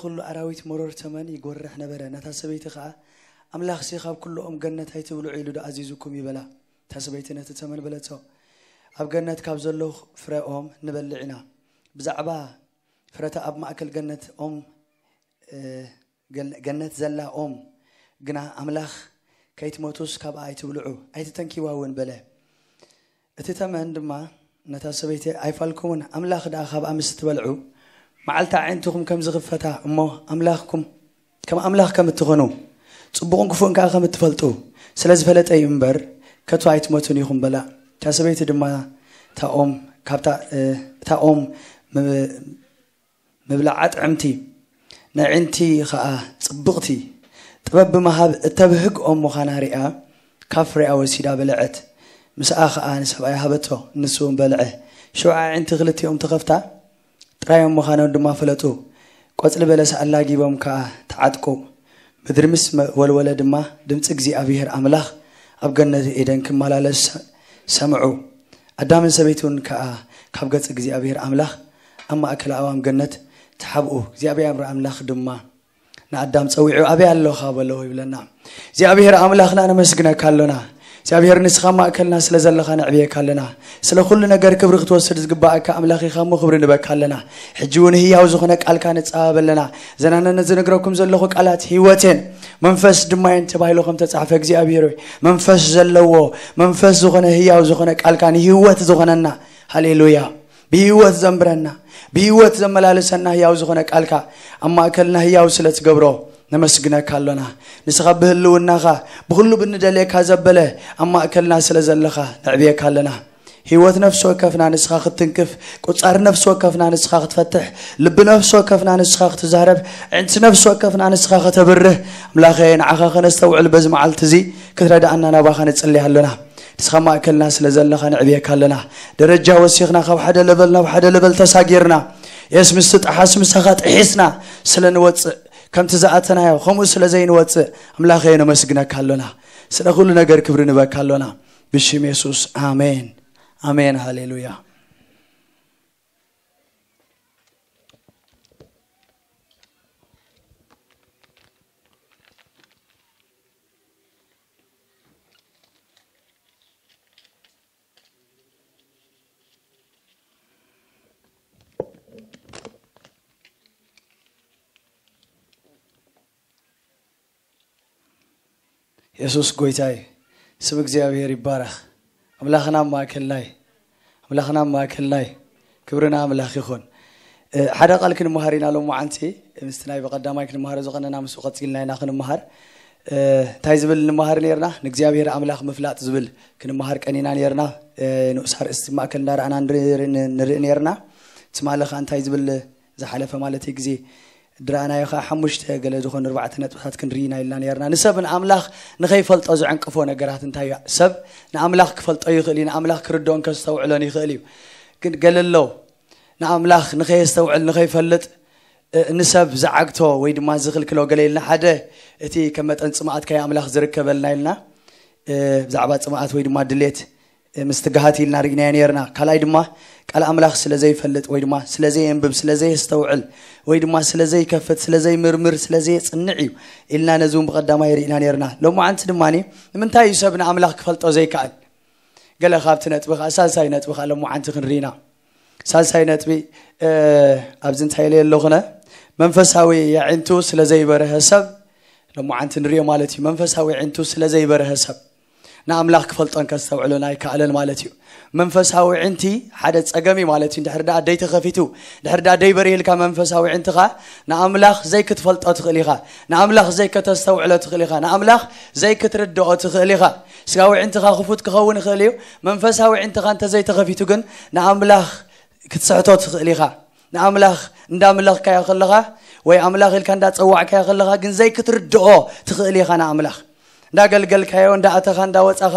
ኩሉ ኣራዊት መሮር ተመን ይጎርሕ ነበረ። ነታ ሰበይቲ ኸኣ፣ ኣምላኽሲ ካብ ኩሉ ኦም ገነት ኣይትብልዑ ኢሉ ዶ ኣዚዙኩም ይበላ? እታ ሰበይቲ ነቲ ተመን በለቶ፣ ኣብ ገነት ካብ ዘለዉ ፍረ ኦም ንበልዕ ኢና። ብዛዕባ ፍረታ ኣብ ማእከል ገነት ኦም፣ እ፣ ገል-፣ ገነት ዘላ ኦም ግና ኣምላኽ ከይትሞቱስ ካብኣ ኣይትብልዑ፣ ኣይትተንኪዋ እውን በለ። እቲ ተመን ድማ ነታ ሰበይቲ ኣይፋልኩምን፣ ኣምላኽ ደኣ ካብኣ ምስ ትበልዑ መዓልቲ ኣዒንትኹም ከም ዝኽፈታ እሞ ኣምላኽኩም ከም ኣምላኽ ከም እትኾኑ ጽቡቕን ክፉእን ከኣ ከም እትፈልጡ ስለ ዝፈለጠ እዩ እምበር ከቶ ኣይትሞቱን ኢኹም በላ። እታ ሰበይቲ ድማ እታ ኦም ካብታ፣ እ፣ እታ ኦም ም-፣ ምብላዓ ጥዕምቲ፣ ነዒንቲ ኸኣ ጽብቕቲ፣ ጥበብ ብምሃብ እተብህግ ኦም ምዃና ሪኣ፣ ካብ ፍሬኣ ወሲዳ በልዐት። ምስኣ ኸኣ ንሰብኣያ ሃበቶ፣ ንሱ እውን በልዐ። ሽዑ ኣዒንቲ ክልቲኦም ተኸፍታ፣ ጥራዮም ምዃኖም ድማ ፈለጡ። ቆጽሊ በለስ ኣላጊቦም ከኣ ተዓጥቁ። ምድሪ ምስ መ-፣ ወልወለ ድማ ድምጺ እግዚኣብሔር ኣምላኽ ኣብ ገነት ኤደን ክመላለስ ሰ-፣ ሰምዑ። ኣዳምን ሰበይቱን ከኣ ካብ ገጽ እግዚኣብሔር ኣምላኽ ኣብ ማእከል ኣእዋም ገነት ተሓብኡ። እግዚኣብሔር ኣምላኽ ድማ ንኣዳም ጸዊዑ፣ "ኣበይ ኣለኻ?" በሎ ይብለና። እግዚኣብሔር ኣምላኽና ነመስግነካ ኣሎና። እግዚኣብሔር ንስኻ ኣብ ማእከልና ስለ ዘለኻ ነዕብየካ ኣለና። ስለ ኩሉ ነገር ክብሪ ክትወስድ ዝግባኣካ ኣምላኽ ኢኻ እሞ ክብሪ ንበካ ኣለና። ሕጂ እውን ህያው ዝኾነ ቃልካ ንጸባበ ኣለና። ዘናነነ ዝነግረኩም ዘለኹ ቃላት ህይወት እየን መንፈስ ድማ እየን ተባሂሉ ከም ተጻሕፈ እግዚኣብሔር ሆይ፣ መንፈስ ዘለዎ፣ መንፈስ ዝኾነ ህያው ዝኾነ ቃልካ ንህይወት ዝኾነና። ሃሌሉያ። ብህይወት ዘንብረና፣ ብህይወት ዘመላልሰና ህያው ዝኾነ ቃልካ ኣብ ማእከልና ህያው ስለ ትገብሮ ነመስግነካ ኣሎና። ንስኻ ብህልውናኻ ብኹሉ ብንደልየካ ዘበለ ኣብ ማእከልና ስለ ዘለኻ ነዕብየካ ኣለና። ህይወት ነፍሲ ወከፍና ንስኻ ክትትንክፍ፣ ቁጻር ነፍሲ ወከፍና ንስኻ ክትፈትሕ፣ ልቢ ነፍሲ ወከፍና ንስኻ ክትዛረብ፣ ዕንቲ ነፍሲ ወከፍና ንስኻ ከተብርህ፣ ኣምላኸ ንዓኻ ከነስተውዕል በዚ መዓልቲ እዚ ክትረድኣና ናባኻ ንጽሊ ኣሎና። ንስኻ ማእከልና ስለ ዘለኻ ንዕብየካ ኣለና። ደረጃ ወሲኽና ካብ ሓደ ለበል ናብ ሓደ ለበል ተሳጊርና፣ የስ ምስቲ ጠሓስ ምሳኻ ጥሒስና ስለ ንወጽእ፣ ከምቲ ዝኣተናዮ ከምኡ ስለ ዘይንወጽእ፣ ኣምላኸ ነመስግነካ ኣሎና። ስለ ኩሉ ነገር ክብሪ ንበካ ኣሎና። ብሽም የሱስ፣ ኣሜን። ኣሜን። ሃሌሉያ። የሱስ ጎይታ እዩ። ስም እግዚኣብሔር ይባረኽ። ኣምላኽና ኣብ ማእከልና እዩ። ኣምላኽና ኣብ ማእከልና እዩ። ክብሪ ንኣምላኽ ይኹን። እ፣ ሓደ ቃል ክንመሃር ኢና ሎማዓንቲ። ምስቲ ናይ ብቐዳማይ ክንመሃሮ ዝቐነና ምስኡ ቀጺልና ኢና ክንመሃር። እ፣ እንታይ ዝብል ንመሃር ነርና? ንእግዚኣብሔር ኣምላኽ ምፍላጥ ዝብል ክንመሃር ቀኒና ነርና። እ፣ ንኡስ ኣርእስቲ ማእከል እንዳረኣና ንርኢ፣ ንርኢ ነርና። ትማሊ ኸኣ እንታይ ዝብል ዝሓለፈ ማለት እዩ ግዜ ድረኣናዮ ኸዓ ሓሙሽተ ገለ ዝኾኑ ኣርባዕተ ነጥብታት ክንርኢ ኢና ኢልና ነርና። ንሰብ ንኣምላኽ ንኸይፈልጦ ዝዕንቅፎ ነገራት እንታይ እዩ? ሰብ ንኣምላኽ ክፈልጦ ይኽእል እዩ፣ ንኣምላኽ ክርድኦን ከስተውዕሎን ይኽእል እዩ። ግን ገለ ኣሎ ንኣምላኽ ንኸየስተውዕል ንኸይፈልጥ፣ እ፣ ንሰብ ዝዓግቶ ወይ ድማ ዝኽልክሎ ገለ ኢልና። ሓደ እቲ ከም መጠን ጽምኣት ካይ ኣምላኽ ዝርከበልና ኢልና፣ እ፣ ብዛዕባ ጽምኣት ወይ ድማ ድሌት፣ እ፣ ምስ ትግሃት ኢልና ርኢናዮ ነርና። ካልኣይ ድማ ቃል ኣምላኽ ስለ ዘይፈልጥ ወይ ድማ ስለ ዘየንብብ፣ ስለ ዘየስተውዕል ወይ ድማ ስለ ዘይከፍት፣ ስለ ዘይምርምር፣ ስለ ዘየጽንዕ እዩ ኢልና ነዚ እውን ብቐዳማይ ርኢና ነርና። ሎማዓንቲ ድማ ንምንታይ እዩ ሰብ ንኣምላኽ ክፈልጦ ዘይከኣል? ገለ ካብቲ ነጥቢ ኸዓ፣ ሳልሳይ ነጥቢ ኸዓ ሎማዓንቲ ክንርኢና። ሳልሳይ ነጥቢ፣ እ፣ ኣብዚ እንታይ ኢለ ኣለኹነ? መንፈሳዊ ኣዒንቱ ስለ ዘይበርሀ ሰብ፣ ሎማዓንቲ ንሪኦ ማለት እዩ። መንፈሳዊ ኣዒንቱ ስለ ዘይበርሀ ሰብ ንኣምላኽ ክፈልጦን ከስተውዕሎን ኣይከኣለን ማለት እዩ። መንፈሳዊ ኣዒንቲ ሓደ ጸገም እዩ ማለት እዩ። እንድሕር ደኣ ደይተኸፊቱ፣ እንድሕር ደኣ ደይበርህልካ መንፈሳዊ ኣዒንትኻ ንኣምላኽ ዘይክትፈልጦ ትኽእል ኢኻ። ንኣምላኽ ዘይከተስተውዕሎ ትኽእል ኢኻ። ንኣምላኽ ዘይክትርድኦ ትኽእል ኢኻ። ስጋዊ ኣዒንትኻ ክፉት ክኸውን ይኽእል እዩ። መንፈሳዊ ኣዒንትኻ እንተዘይተኸፊቱ ግን ንኣምላኽ ክትስሕቶ ትኽእል ኢኻ። ንኣምላኽ እንዳምለኽካዮ ከለኻ ወይ ኣምላኽ ኢልካ እንዳጸዋዕካዮ ከለኻ ግን ዘይክትርድኦ ትኽእል ኢኻ ንኣምላኽ። እንዳገልገልካዮ፣ እንዳኣተኻ፣ እንዳወጻኻ፣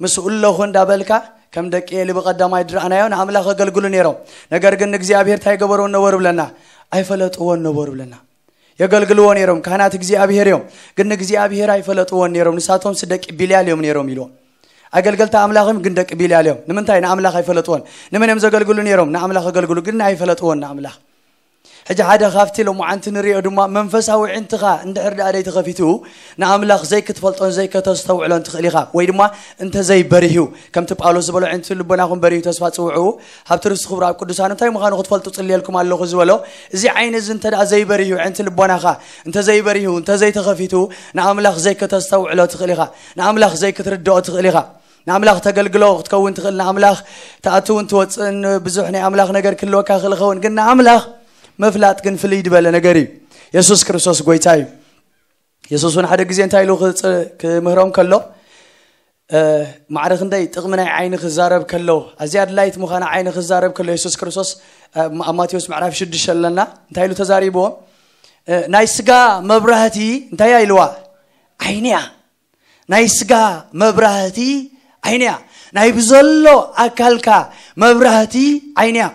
ምስኡ ኣለኹ እንዳበልካ፣ ከም ደቂ ኤሊ ብቐዳማይ ድረኣናዮ ንኣምላኽ የገልግሉ ነይሮም። ነገር ግን ንእግዚኣብሔር እንታይ ገበርዎ ነበሩ ብለና? ኣይፈለጥዎን ነበሩ ብለና። የገልግልዎ ነይሮም፣ ካህናት እግዚኣብሔር እዮም። ግን ንእግዚኣብሔር ኣይፈለጥዎን ነይሮም። ንሳቶምስ ደቂ ቢልያል እዮም ነይሮም ኢልዎም። ኣገልገልቲ ኣምላኽ እዮም፣ ግን ደቂ ቢልያል እዮም። ንምንታይ? ንኣምላኽ ኣይፈለጥዎን። ንመን እዮም ዘገልግሉ ነይሮም? ንኣምላኽ ኣገልግሉ፣ ግን ኣይፈለጥዎን ንኣምላኽ። ሕጂ ሓደ ካብቲ ሎማዓንቲ ንሪኦ ድማ መንፈሳዊ ዕንትኻ እንድሕር ደኣ ደይተኸፊቱ ንኣምላኽ ዘይክትፈልጦን ዘይከተስተውዕሎን ትኽእል ኢኻ። ወይ ድማ እንተዘይበሪሁ ከምቲ ጳውሎስ ዝበሎ ዕንቲ ልቦናኹም በሪሁ ተስፋ ጽውዑ፣ ሃብቲ ርስቲ ክብሩ ኣብ ቅዱሳን እንታይ ምዃኑ ክትፈልጡ ጽልየልኩም ኣለኹ ዝበሎ፣ እዚ ዓይኒ እዚ እንተ ደኣ ዘይበሪሁ ዕንቲ ልቦናኻ እንተዘይበሪሁ እንተዘይተኸፊቱ ንኣምላኽ ዘይክተስተውዕሎ ትኽእል ኢኻ። ንኣምላኽ ዘይክትርድኦ ትኽእል ኢኻ። ንኣምላኽ ተገልግሎ ክትከውን ትኽእል፣ ንኣምላኽ ትኣትውን ትወፅእን ብዙሕ ናይ ኣምላኽ ነገር ክህልወካ ክእል ኸውን፣ ግን ንኣምላኽ ምፍላጥ ግን ፍልይ ዝበለ ነገር እዩ። የሱስ ክርስቶስ ጎይታ እዩ። የሱስ እውን ሓደ ግዜ እንታይ ኢሉ ክምህሮም ከሎ፣ ማዕረ ክንደይ ጥቕሚ ናይ ዓይኒ ክዛረብ ከሎ፣ ኣዝያ ኣድላይት ምዃና ዓይኒ ክዛረብ ከሎ የሱስ ክርስቶስ ኣብ ማቴዎስ ምዕራፍ ሽዱሽተ ኣለና እንታይ ኢሉ ተዛሪብዎም? ናይ ስጋ መብራህቲ እንታይ ኢልዋ? ዓይኒ እያ። ናይ ስጋ መብራህቲ ዓይኒ እያ። ናይ ብዘሎ ኣካልካ መብራህቲ ዓይኒ እያ።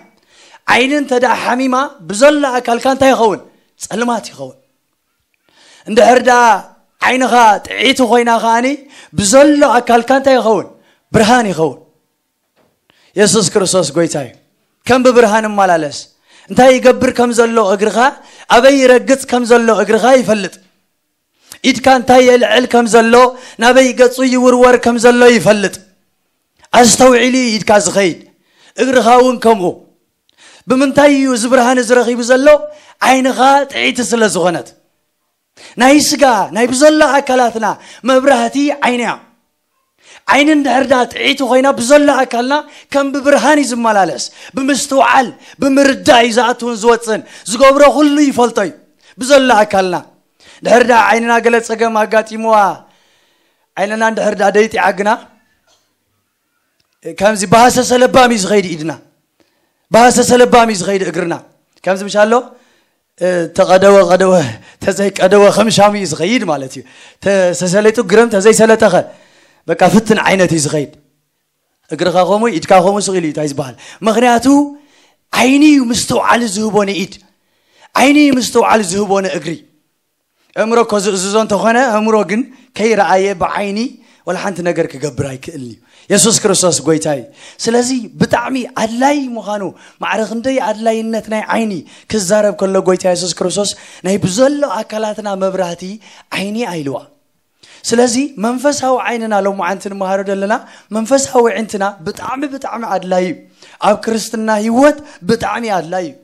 ዓይኒ እንተ ደኣ ሓሚማ ብዘሎ ኣካልካ እንታይ ይኸውን? ጸልማት ይኸውን። እንድሕር ደኣ ዓይንኻ ጥዒቲ ኮይና ከኣኒ ብዘሎ ኣካልካ እንታይ ይኸውን? ብርሃን ይኸውን። የሱስ ክርስቶስ ጎይታ እዩ። ከም ብብርሃን እመላለስ። እንታይ ይገብር ከም ዘሎ እግርኻ፣ ኣበይ ይረግጽ ከም ዘሎ እግርኻ ይፈልጥ። ኢድካ እንታይ የልዕል ከም ዘሎ፣ ናበይ ገጹ ይውርወር ከም ዘሎ ይፈልጥ። ኣስተውዒሉ እዩ ኢድካ ዝኸይድ፣ እግርኻ እውን ከምኡ። ብምንታይ እዩ እዚ ብርሃን እዚ ረኺቡ ዘሎ? ዓይንኻ ጥዒቲ ስለ ዝኾነት። ናይ ስጋ ናይ ብዘሎ ኣካላትና መብራህቲ ዓይኒ እያ። ዓይኒ እንድሕር ደኣ ጥዒቲ ኮይና ብዘሎ ኣካልና ከም ብብርሃን እዩ ዝመላለስ። ብምስትውዓል ብምርዳእ እዩ ዝኣትውን ዝወፅን። ዝገብሮ ኩሉ ይፈልጦ እዩ ብዘሎ ኣካልና። ድሕር ደኣ ዓይንና ገለ ፀገም ኣጋጢምዋ ዓይንና እንድሕር ደኣ ደይጢዓ ግና ከምዚ ብሃሰሰ ለባም እዩ ዝኸይድ ኢድና፣ ብሃሰሰ ለባም እዩ ዝኸይድ እግርና። ከምዚ ምሽ ኣሎ ተቐደወ ቀደወ ተዘይቀደወ ከም ሻሙ እዩ ዝኸይድ ማለት እዩ። ተሰሰሌጡ ግረም ተዘይሰለጠኸ በቃ ፍትን ዓይነት እዩ ዝኸይድ። እግርኻ ከምኡ ኢድካ ከምኡ ስቕ ኢሉ እዩ እንታይ ዝበሃል? ምኽንያቱ ዓይኒ እዩ ምስትውዓል ዝህቦ ንኢድ፣ ዓይኒ እዩ ምስትውዓል ዝህቦ ንእግሪ። ኣእምሮ እኮ ዝእዝዞ እንተኾነ ኣእምሮ ግን ከይረኣየ ብዓይኒ ወላ ሓንቲ ነገር ክገብር ኣይክእልን እዩ። የሱስ ክርስቶስ ጎይታ እዩ። ስለዚ ብጣዕሚ ኣድላይ ምዃኑ ማዕረ ክንደይ ኣድላይነት ናይ ዓይኒ ክዛረብ ከሎ ጎይታ የሱስ ክርስቶስ ናይ ብዘሎ ኣካላትና መብራህቲ ዓይኒ ኣይልዋ። ስለዚ መንፈሳዊ ዓይንና ሎማዓንቲ ንመሃሮ ዘለና መንፈሳዊ ዕንትና ብጣዕሚ ብጣዕሚ ኣድላይ እዩ። ኣብ ክርስትና ህይወት ብጣዕሚ ኣድላይ እዩ።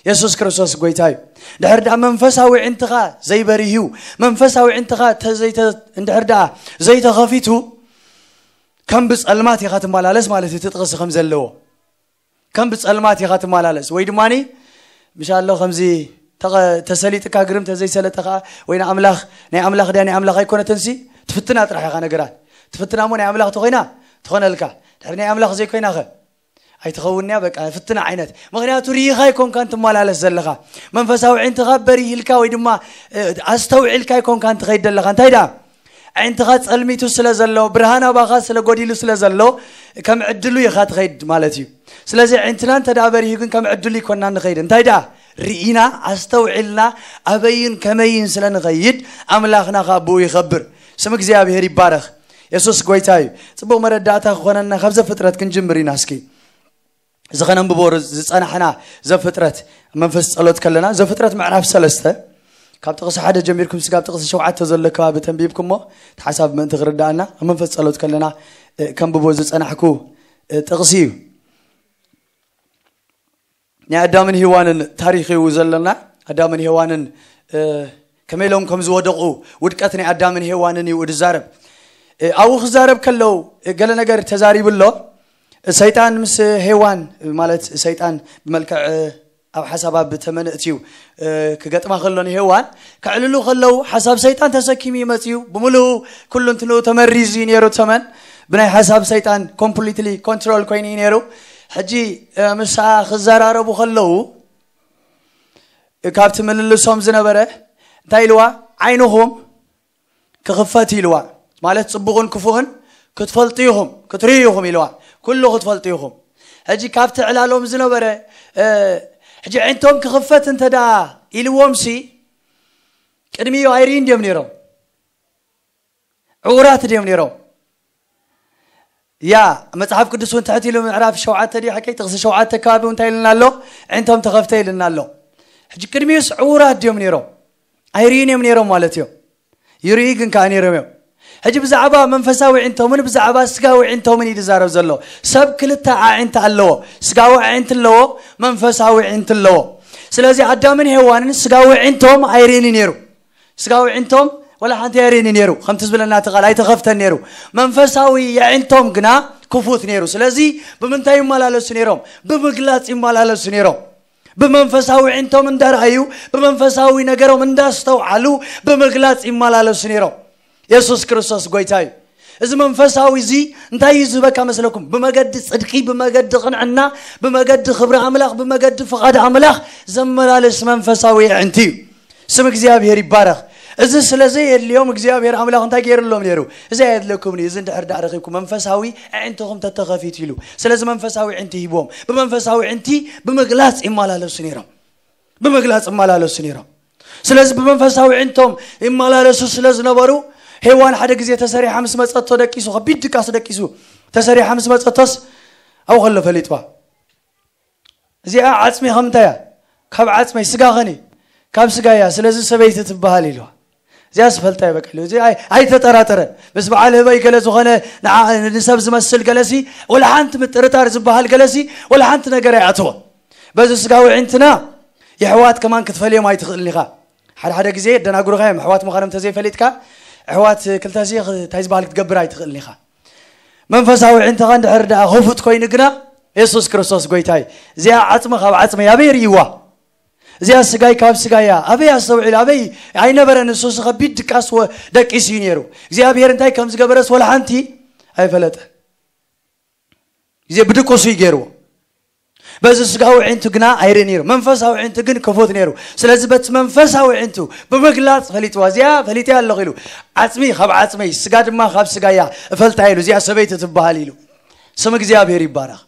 የሱስ ክርስቶስ ጎይታ እዩ። ድሕር ደኣ መንፈሳዊ ዕንትኻ ዘይበሪህዩ መንፈሳዊ ዕንትኻ እንድሕር ደኣ ዘይተኸፊቱ ከም ብፀልማት ኢኻ ትመላለስ ማለት እዩ። እቲ ጥቕሲ ከም ዘለዎ ከም ብፀልማት ኢኻ ትመላለስ ወይ ድማ ምሻሎ ከምዚ ተሰሊጥካ ግርም ተዘይሰለጠ ከዓ ወይ ንኣምላኽ ናይ ኣምላኽ ድያ ናይ ኣምላኽ ኣይኮነትንሲ ትፍትና ጥራሕ ኢኻ ነገራት ትፍትና እሞ ናይ ኣምላኽ ተኮይና ትኾነልካ ድሕሪ ናይ ኣምላኽ ዘይኮይናኸ ኣይትኸውን እያ በቃ ፍትና ዓይነት ምኽንያቱ ርኢኻ ኣይኮንካን ትመላለስ ዘለኻ መንፈሳዊ ዕንትኻ በሪህልካ ወይ ድማ ኣስተውዒልካ ኣይኮንካን ትኸይድ ዘለኻ እንታይ ደኣ ዕንትኻ ጸልሚቱ ስለ ዘሎ ብርሃን ኣባኻ ስለ ጎዲሉ ስለ ዘሎ ከም ዕድሉ ኢኻ ትኸይድ ማለት እዩ ስለዚ ዕንትና እንተ ደኣ በሪሁ ግን ከም ዕድሉ ይኮና ንኸይድ እንታይ ደኣ ርኢና ኣስተውዒልና ኣበይን ከመይን ስለ ንኸይድ ኣምላኽና ካብ ብኡ ይኸብር ስም እግዚኣብሔር ይባረኽ የሱስ ጎይታ እዩ ጽቡቕ መረዳእታ ክኾነና ካብ ዘፍጥረት ክንጅምር ኢና እስኪ እዚ ኸነንብቦ ዝጸናሕና ዘፍጥረት መንፈስ ጸሎት ከለና ዘፍጥረት ምዕራፍ ሰለስተ ካብ ጥቕሲ ሓደ ጀሚርኩም ስጋብ ጥቕሲ ሸውዓተ ዘሎ ከባቢ ተንቢብኩሞ እቲ ሓሳብ ምእንቲ ክርዳእና ኣብ መንፈስ ጸሎት ከለና ከንብቦ ዝጸናሕኩ ጥቕሲ እዩ ናይ ኣዳምን ሂዋንን ታሪኽ እዩ ዘለና ኣዳምን ሄዋንን ከመይ ኢሎም ከም ዝወደቑ ውድቀት ናይ ኣዳምን ሄዋንን እዩ ዝዛረብ ኣብኡ ክዛረብ ከለው ገለ ነገር ተዛሪቡ ኣሎ ሰይጣን ምስ ሄዋን ማለት ሰይጣን ብመልክዕ ኣብ ሓሳባ ብተመንእት እዩ ክገጥማ ከሎ ንሄዋን ከዕልሉ ከለው ሓሳብ ሰይጣን ተሰኪሙ ይመፅዩ ብምሉኡ ኩሉ እንትንኡ ተመሪዙ እዩ ነይሩ ተመን ብናይ ሓሳብ ሰይጣን ኮምፕሊትሊ ኮንትሮል ኮይኑ እዩ ነይሩ ሕጂ ምሳ ክዘራረቡ ከለው ካብቲ ምልልሶም ዝነበረ እንታይ ኢልዋ ዓይንኹም ክኽፈት ኢልዋ ማለት ጽቡቕን ክፉእን ክትፈልጡ ኢኹም ክትርእዩ ኢኹም ኢልዋ ኩሉ ክትፈልጡ ኢኹም ሕጂ ካብቲ ዕላሎም ዝነበረ ሕጂ ዕንቶም ክኽፈት እንተ ደኣ ኢልዎም ሲ ቅድሚኡ ኣይርእን ድዮም ነይሮም ዕውራት ድዮም ነይሮም ያ መጽሓፍ ቅዱስ እውን ትሕት ኢሉ ምዕራፍ ሸውዓተ ድዩ ሓቀይ ጥቕሲ ሸውዓተ ከባቢ እንታይ ኢልና ኣሎ ዕንቶም ተኸፍተ ኢልና ኣሎ ሕጂ ቅድሚኡስ ዕዉራት ድዮም ነይሮም? ኣይርእዩን እዮም ነይሮም ማለት እዮም። ይርእዩ ግን ከዓ ነይሮም እዮም። ሕጂ ብዛዕባ መንፈሳዊ ዕንቶምን ብዛዕባ ስጋዊ ዕንቶምን እዩ ዝዛረብ ዘሎ። ሰብ ክልተ ኣዒንቲ ኣለዎ። ስጋዊ ኣዒንቲ ኣለዎ፣ መንፈሳዊ ኣዒንቲ ኣለዎ። ስለዚ ኣዳምን ሄዋንን ስጋዊ ዕንቶም ኣይርእኒ ነይሩ። ስጋዊ ዕንቶም ወላ ሓንቲ ኣይርእኒ ነይሩ። ከምቲ ዝብለና እቲ ቃል ኣይተኸፍተን ነይሩ። መንፈሳዊ የዕንቶም ግና ክፉት ነይሩ። ስለዚ ብምንታይ ይመላለሱ ነይሮም? ብምግላጽ ይመላለሱ ነይሮም። ብመንፈሳዊ ዕንቶም እንዳረኣዩ፣ ብመንፈሳዊ ነገሮም እንዳስተውዓሉ ብምግላጽ ይመላለሱ ነይሮም። የሱስ ክርስቶስ ጎይታ እዩ። እዚ መንፈሳዊ እዚ እንታይ እዩ ዝህበካ መስለኩም? ብመገዲ ጽድቂ፣ ብመገዲ ቅንዕና፣ ብመገዲ ክብሪ ኣምላኽ፣ ብመገዲ ፍቓድ ኣምላኽ ዘመላልስ መንፈሳዊ ኣዕንቲ እዩ። ስም እግዚኣብሔር ይባረኽ። እዚ ስለ ዘየድልዮም እግዚኣብሔር ኣምላኽ እንታይ ገይርሎም ነይሩ? እዚ ኣየድለኩም እዩ፣ እዚ እንድሕር ደኣ ረኺብኩም መንፈሳዊ ኣዕንትኹም ተተኸፊቱ ኢሉ። ስለዚ መንፈሳዊ ኣዕንቲ ሂብዎም። ብመንፈሳዊ ኣዕንቲ ብምግላጽ ይመላለሱ ነይሮም። ብምግላጽ ይመላለሱ ነይሮም። ስለዚ ብመንፈሳዊ ኣዕንቶም ይመላለሱ ስለ ዝነበሩ፣ ሄዋን ሓደ ግዜ ተሰሪሓ ምስ መጸቶ ደቂሱ፣ ከቢድ ድቃስ ደቂሱ፣ ተሰሪሓ ምስ መጸቶስ ኣብኡ ከሎ ፈሊጥዋ። እዚኣ ዓጽሚ ከምንታይ እያ? ካብ ዓጽመይ። ስጋ ኸኒ ካብ ስጋ እያ፣ ስለዚ ሰበይቲ ትበሃል ኢልዋ። እዚኣ ስፈልጣ እየ በቃ ኢሉ። እዚ ኣይ-፣ ኣይተጠራጠረን። ምስ በዓል ህበይ ገለ ዝኾነ ንዓ-፣ ንሰብ ዝመስል ገለሲ፣ ወላ ሓንቲ ምጥርጣር ዝበሃል ገለሲ፣ ወላ ሓንቲ ነገር ኣይኣተወን። በዚ ስጋዊ ዕንትና የሕዋት ከማን ክትፈልዮም ኣይትኽእልን ኢኻ። ሓደ ሓደ ግዜ የደናግሩኻ እዮም። ኣሕዋት ምዃኖም እንተዘይፈሊጥካ፣ ኣሕዋት ክልተሲ ኽ-፣ እንታይ ዝበሃል ክትገብር ኣይትኽእልን ኢኻ። መንፈሳዊ ዕንትኻ እንድሕር ደኣ ክፉት ኮይኑ ግና፣ የሱስ ክርስቶስ ጎይታ እዩ። እዚኣ ዓጽሚ ካብ ዓጽመይ ኣበይ ርእይዋ? እዚኣ ስጋይ ካብ ስጋያ ኣበይ ኣስተውዒሉ? ኣበይ ኣይነበረን? ንሱስ ከቢድ ድቃስ ወ-፣ ደቂሱ እዩ ነይሩ። እግዚኣብሔር እንታይ ከም ዝገበረስ ወላ ሓንቲ ኣይፈለጠን። ግዜ ብድቁሱ እዩ ገይርዎ። በዚ ስጋዊ ዕንቱ ግና ኣይርኢ ነይሩ። መንፈሳዊ ዕንቱ ግን ክፉት ነይሩ። ስለዚ በቲ መንፈሳዊ ዕንቱ ብምግላጽ ፈሊጥዋ። እዚኣ ፈሊጠያ ኣለኹ ኢሉ። ዓጽሚ ካብ ዓጽመይ፣ ስጋ ድማ ካብ ስጋያ እፈልጣ ኢሉ። እዚኣ ሰበይቲ ትበሃል ኢሉ። ስም እግዚኣብሔር ይባረኽ።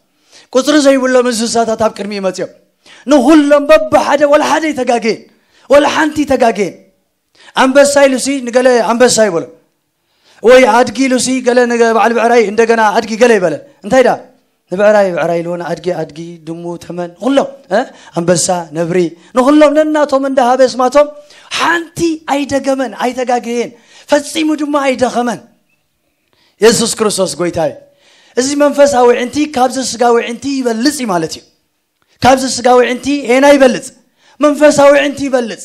ቁጽሪ ዘይብሎም እንስሳታት ኣብ ቅድሚ መጽዮም። ንኹሎም በብሓደ ወላ ሓደ ይተጋገየን። ወላ ሓንቲ ይተጋገየን። ኣንበሳ ኢሉሲ ንገለ ኣንበሳ ይበሎ። ወይ ኣድጊ ኢሉሲ ገለ ንገ-፣ በዓል ብዕራይ እንደገና ኣድጊ ገለ ይበለ። እንታይ ደኣ? ንብዕራይ ብዕራይ ኢልዎ፣ ንኣድጊ ኣድጊ፣ ድሙ፣ ተመን፣ ንኹሎም፣ እ? ኣንበሳ፣ ነብሪ፣ ንኹሎም ነናቶም እንዳሃበ ስማቶም ሓንቲ ኣይደገመን፣ ኣይተጋገየን፣ ፈጺሙ ድማ ኣይደኸመን። የሱስ ክርስቶስ ጎይታ እዩ። እዚ መንፈሳዊ ዕንቲ ካብዚ ስጋዊ ዕንቲ ይበልጽ እዩ ማለት እዩ። ካብዚ ስጋዊ ዕንቲ ኤና ይበልጽ? መንፈሳዊ ዕንቲ ይበልጽ።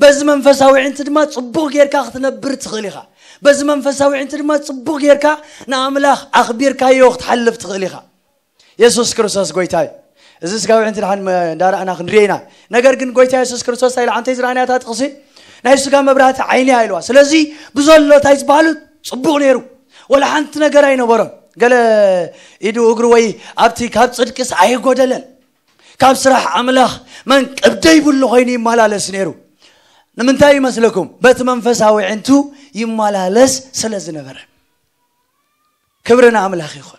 በዚ መንፈሳዊ ዕንቲ ድማ ጽቡቕ ጌርካ ክትነብር ትኽእል ኢኻ። በዚ መንፈሳዊ ዕንቲ ድማ ጽቡቕ ጌርካ ንኣምላኽ ኣኽቢርካዮ ክትሓልፍ ትኽእል ኢኻ። የሱስ ክርስቶስ ጎይታ እዩ። እዚ ስጋዊ ዕንቲ ድሓን መ-፣ እንዳረኣና ክንሪኦ ኢና። ነገር ግን ጎይታ የሱስ ክርስቶስ እንታይ ኢሉ? ኣንተይ ዝረኣናያ እታ ጥቕሲ፣ ናይ ስጋ መብራህቲ ዓይኒ እያ ኢልዋ። ስለዚ ብዘሎ እንታይ ዝበሃሉ ጽቡቕ ነይሩ። ወላ ሓንቲ ነገር ኣይነበሮን። ገለ ኢዱ እግሩ ወይ ኣብቲ ካብ ጽድቅስ ኣይጎደለን። ካብ ስራሕ ኣምላኽ መንቀብ ደይብሉ ኮይኑ ይመላለስ ነይሩ። ንምንታይ ይመስለኩም? በቲ መንፈሳዊ ዕንቱ ይመላለስ ስለ ዝነበረ። ክብሪ ንኣምላኽ ይኹን።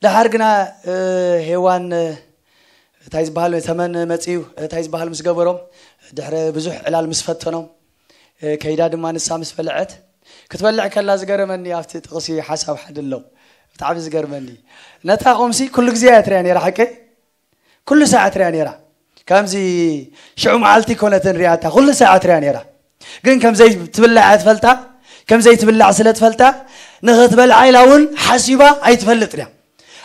ደሓር ግና፣ እ፣ ሄዋን፣ እ፣ እንታይ ዝበሃል ተመን መጺኡ፣ እ፣ እንታይ ዝበሃል ምስ ገበሮም፣ ድሕሪ ብዙሕ ዕላል ምስ ፈተኖም፣ እ፣ ከይዳ ድማ ንሳ ምስ በልዐት፣ ክትበልዕ ከላ ዝገረመኒ ኣብቲ ጥቕሲ ሓሳብ ሓደ ኣሎ። ብጣዕሚ ዝገርመኒ። ነታ ኦምሲ ኩሉ ግዜ እያ ትሪኣ ነይራ፣ ሓቀይ? ኩሉ ሰዓት ሪኣ ነይራ። ከምዚ ሽዑ መዓልቲ ኮነትን ሪኣታ፣ ኩሉ ሰዓት ሪኣ ነይራ። ግን ከምዘይ ትብላዕ እያ ትፈልጣ፣ ከምዘይ ትብላዕ ስለ ትፈልጣ፣ ንኽትበልዓ ኢላ እውን ሓሲባ ኣይትፈልጥን እያ።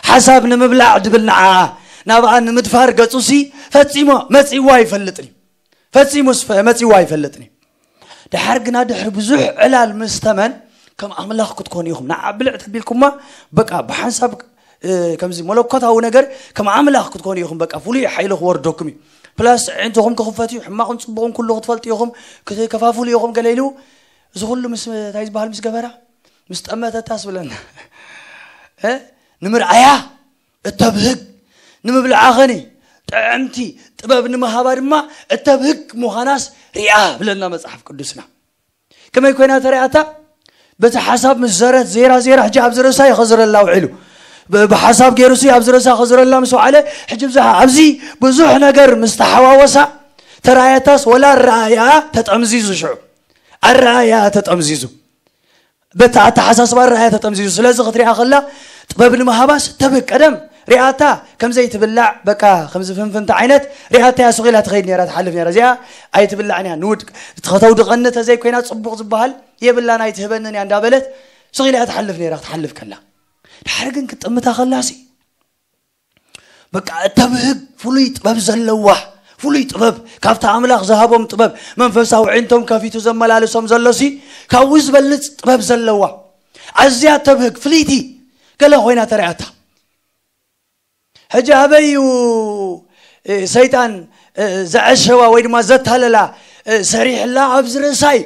ሓሳብ ንምብላዕ ድብል ንዓኣ፣ ናብኣ ንምድፋር ገጹሲ ፈጺሞ መጺዋ ኣይፈልጥን እዩ። ፈጺሙስ ፈ-፣ መጺዋ ኣይፈልጥን እዩ። ደሓር ግና ድሕሪ ብዙሕ ዕላል ምስ ተመን፣ ከም ኣምላኽ ክትኮኑ ኢኹም። ንዓ ብልዕ ተቢልኩማ፣ በቃ ብሓንሳብ፣ እ፣ ከምዚ መለኮታዊ ነገር ከም ኣምላኽ ክትኮኑ ኢኹም። በቃ ፍሉይ ሓይሊ ክወርደኩም እዩ። ፕላስ ኣዒንትኹም ክኽፈት እዩ፣ ሕማቕን ጽቡቕን ኩሉ ክትፈልጡ ኢኹም፣ ክትከፋፍሉ ኢኹም ገለ ኢሉ፣ እዚ ኩሉ ምስ፣ እንታይ ዝበሃል ምስ ገበራ? ምስ ጠመተታስ ብለና። እ? ንምርኣያ እተብህግ፣ ንምብልዓ ኸኒ ጥዕምቲ፣ ጥበብ ንምሃባ ድማ እተብህግ ምዃናስ ሪኣ ብለና መጽሓፍ ቅዱስና። ከመይ ኮይና ተሪኣታ? በቲ ሓሳብ ምስ ዘረት ዜራ ዜራ ሕጂ ኣብዚ ርእሳ እዩ ኸዝረላ ውዒሉ። ብ-፣ ብሓሳብ ገይሩሲ ኣብዚ ርእሳ ኸዝረላ ምስ ወዓለ፣ ሕጂ ብዛሓ ኣብዚ ብዙሕ ነገር ምስ ተሓዋወሳ፣ ተራእያታስ ወላ ኣረኣእያኣ ተጠምዚዙ ሽዑ። ኣረኣእያኣ ተጠምዚዙ። በቲ ኣተሓሳስባ ኣረኣእያ ተጠምዚዙ። ስለዚ ክትሪኣ ከላ ጥበብ ንምሃባስ ተብህግ። ቀደም ሪኣታ ከም ዘይትብላዕ፣ በቃ ከምዚ ፍንፍንቲ ዓይነት ሪኣታ እያ፣ ሱቕ ኢላ ትኸይድ ነይራ፣ ትሓልፍ ነይራ። እዚኣ ኣይትብላዕን እያ፣ ንውድቅ፣ ከተውድቐኒ ተዘይኮይና ጽቡቕ ዝበሃል የብላን፣ ኣይትህበንን እያ እንዳበለት ሱቕ ኢላ እያ ትሓልፍ ነይራ። ክትሓልፍ ከላ፣ ድሓር ግን ክትጥምታ ከላሲ፣ በቃ እተብህግ ፍሉይ ጥበብ ዘለዋ፣ ፍሉይ ጥበብ፣ ካብታ ኣምላኽ ዝሃቦም ጥበብ፣ መንፈሳዊ ዕንቶም ከፊቱ ዘመላልሶም ዘሎሲ፣ ካብኡ ዝበልጽ ጥበብ ዘለዋ፣ ኣዝያ ተብህግ ፍልይቲ ገለ ኮይና ተረኣታ። ሕጂ ኣበይ እዩ፣ እ፣ ሰይጣን፣ እ፣ ዘዐሸዋ ወይ ድማ ዘታለላ፣ እ፣ ሰሪሕላ ኣብዚ ርእሳ እዩ።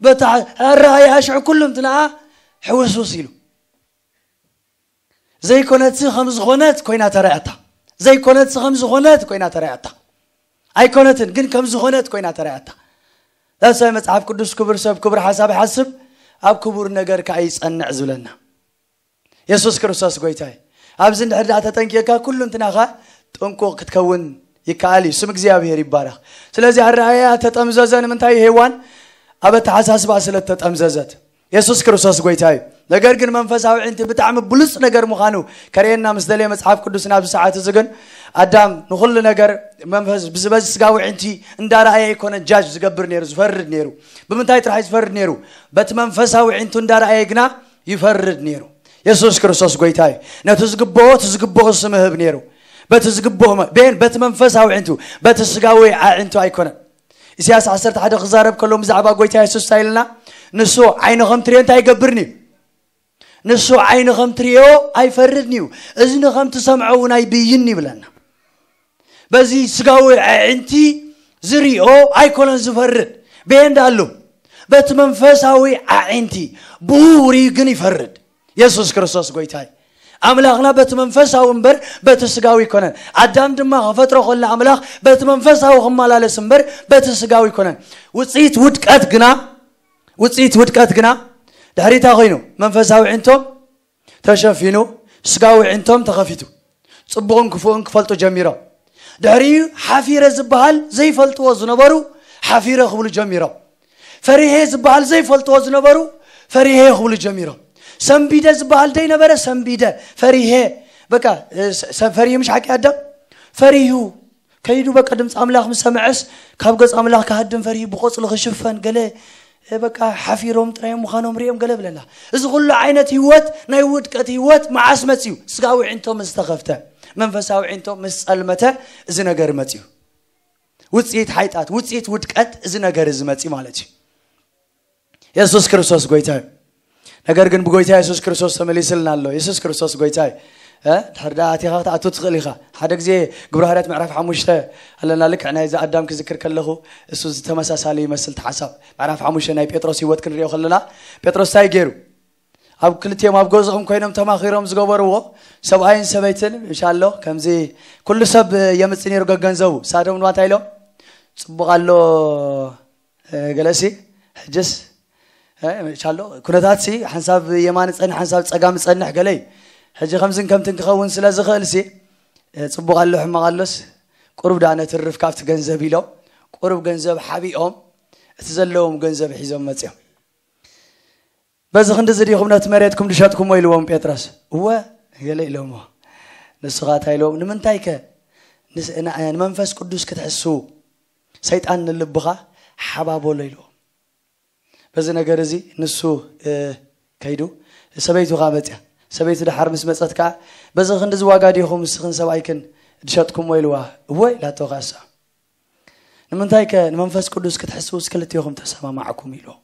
በታ ኣረኣያ ሽዑ ኩሉ እንትንኣ ሕውስውስ ኢሉ። ዘይኮነትሲ ከም ዝኾነት ኮይና ተረኣታ። ዘይኮነትሲ ከም ዝኾነት ኮይና ተረኣታ። ኣይኮነትን፣ ግን ከም ዝኾነት ኮይና ተረኣታ። ዳሳይ መጽሓፍ ቅዱስ ክቡር ሰብ ክቡር ሓሳብ ይሓስብ፣ ኣብ ክቡር ነገር ከኣ ይጸንዕ ዝብለና። የሱስ ክርስቶስ ጎይታ እዩ። ኣብዚ እንድሕር ደኣ ተጠንቂቕካ ኩሉ እንትናኻ ጥንቁቕ ክትከውን ይከኣል እዩ። ስም እግዚኣብሔር ይባረኽ። ስለዚ ኣረኣያ ተጠምዘዘ። ንምንታይ? ሄዋን ኣብ ኣተሓሳስባ ስለ እተጠምዘዘት። የሱስ ክርስቶስ ጎይታ እዩ። ነገር ግን መንፈሳዊ ዕንቲ ብጣዕሚ ብሉጽ ነገር ምዃኑ ከርእየና ምስ ደለየ መጽሓፍ ቅዱስ፣ ናብዚ ሰዓት እዚ ግን ኣዳም ንኹሉ ነገር መንፈስ ብዝበዚ ስጋዊ ዕንቲ እንዳረኣየ ኣይኮነን ጃጅ ዝገብር ነይሩ፣ ዝፈርድ ነይሩ። ብምንታይ ጥራሕ እዩ ዝፈርድ ነይሩ? በቲ መንፈሳዊ ዕንቱ እንዳረኣየ ግና ይፈርድ ነይሩ። የሱስ ክርስቶስ ጎይታ እዩ። ነቲ ዝግብኦ፣ እቲ ዝግብኦ ስም ህብ ነይሩ። በቲ ዝግብኦ መ-፣ ቤን በቲ መንፈሳዊ ዕንቱ፣ በቲ ስጋዊ ኣዕንቱ ኣይኮነን። ኢሳያስ ዓሰርተ ሓደ ክዛረብ ከሎ ብዛዕባ ጎይታ የሱስ እንታይ ኢልና? ንሱ ዓይኒ ከም ትሪኦ እንታይ ኣይገብርን እዩ? ንሱ ዓይኒ ከም ትሪኦ ኣይፈርድን እዩ። እዝኒ ከም ትሰምዖ እውን ኣይብይን ይብለና። በዚ ስጋዊ ኣዕንቲ ዝሪኦ ኣይኮነን ዝፈርድ። በየንዳ ኣሎ? በቲ መንፈሳዊ ኣዕንቲ ብኡ ሪኡ ግን ይፈርድ። የሱስ ክርስቶስ ጎይታ እዩ። ኣምላኽና በቲ መንፈሳዊ እምበር በቲ ስጋዊ ኣይኮነን። ኣዳም ድማ ክፈጥሮ ከሎ ኣምላኽ በቲ መንፈሳዊ ክመላለስ እምበር በቲ ስጋዊ ኣይኮነን። ውጽኢት ውድቀት ግና፣ ውጽኢት ውድቀት ግና ድሕሪታ ኮይኑ መንፈሳዊ ዕንቶም ተሸፊኑ፣ ስጋዊ ዕንቶም ተኸፊቱ፣ ጽቡቕን ክፉእን ክፈልጡ ጀሚሮም። ድሕሪኡ ሓፊረ ዝበሃል ዘይፈልጥዎ ዝነበሩ ሓፊረ ክብሉ ጀሚሮም። ፈሪሄ ዝበሃል ዘይፈልጥዎ ዝነበሩ ፈሪሄ ክብሉ ጀሚሮም። ሰንቢደ ዝበሃል ዘይነበረ ሰንቢደ፣ ፈሪሄ፣ በቃ፣ እ፣ ሰ-፣ ፈሪሁ፣ ምሽ ሓቂ ኣዳም? ፈሪሁ ከይዱ፣ በቃ ድምፂ ኣምላኽ ምስ ሰምዐስ ካብ ገጽ ኣምላኽ ክሃድም ፈሪሁ፣ ብቆጽሊ ክሽፈን ገለ፣ እ፣ በቃ ሓፊሮም ጥራይ ምዃኖም ሪኦም ገለ ብለላ። እዚ ኩሉ ዓይነት ህይወት፣ ናይ ውድቀት ህይወት መዓስ መጽዩ? ስጋዊ ዕንቶ ምስ ተኸፍተ፣ መንፈሳዊ ዕንቶ ምስ ጸልመተ፣ እዚ ነገር መጽዩ። ውጽኢት ሓይጣት፣ ውጽኢት ውድቀት እዚ ነገር እዚ መጽዩ ማለት እዩ። የሱስ ክርስቶስ ጎይታ እዩ። ነገር ግን ብጎይታ የሱስ ክርስቶስ ተመሊስልና ኣሎ። የሱስ ክርስቶስ ጎይታ እዩ። እ? ድሕር ደኣ ኣቲኻ ክትኣቱ ትኽእል ኢኻ። ሓደ ግዜ ግብረ ሃዋርያት ምዕራፍ ሓሙሽተ ኣለና፣ ልክዕ ናይዚ ኣዳም ክዝክር ከለኹ፣ እሱ ዝተመሳሳሊ ይመስል እቲ ሓሳብ። ምዕራፍ ሓሙሽተ ናይ ጴጥሮስ ህይወት ክንሪኦ ከለና፣ ጴጥሮስ እንታይ ገይሩ? ኣብ ክልቲኦም ኣብ ገዝኦም ኮይኖም ተማኺሮም ዝገበርዎ፣ ሰብኣይን ሰበይትን፣ ምሻሎ፣ ከምዚ ኩሉ ሰብ የምጽእ ነይሩ ገገንዘቡ። ሳዶም ድማ እንታይ ኢሎም? ጽቡቕ ኣሎ፣ እ፣ ገለሲ፣ ሕጅስ፣ እ፣ ምሻሎ፣ ኩነታትሲ፣ ሓንሳብ የማን ጸንሕ፣ ሓንሳብ ጸጋም ጸንሕ፣ ገለይ። ሕጂ ከምዝን ከምትን ክኸውን ስለ ዝኽእልሲ፣ እ፣ ጽቡቕ ኣሎ፣ ሕማቕ ኣሎስ፣ ቁሩብ ደኣ ነትርፍ ካብቲ ገንዘብ ኢሎም፣ ቁሩብ ገንዘብ ሓቢኦም፣ እቲ ዘለዎም ገንዘብ ሒዞም መጽዮም። በዚ ክንዲ እዚ ዲኹም ነቲ መሬትኩም ዝሸጥኩሞ? ኢልዎም ጴጥሮስ። እወ፣ ገለ ኢሎሞ። ንሱ ኸኣ እንታይ ኢልዎም? ንምንታይ ከ ንስ-፣ ን-፣ ንመንፈስ ቅዱስ ክትሕስዉ ሰይጣን ንልብኻ ሓባበሎ ኢልዎም። በዚ ነገር እዚ ንሱ፣ እ፣ ከይዱ ሰበይቱ ኸኣ መጽያ። ሰበይቱ ደሓር ምስ መጸት ከኣ፣ በዚ ክንዲ እዚ ዋጋ ዲኹም ንስኽን ሰብኣይክን ዝሸጥኩሞ? ኢልዋ። እወ ኢላቶ ኸኣ እሳ። ንምንታይ ከ ንመንፈስ ቅዱስ ክትሕስዉስ ክልቴኹም ተሰማማዕኩም? ኢልዎ።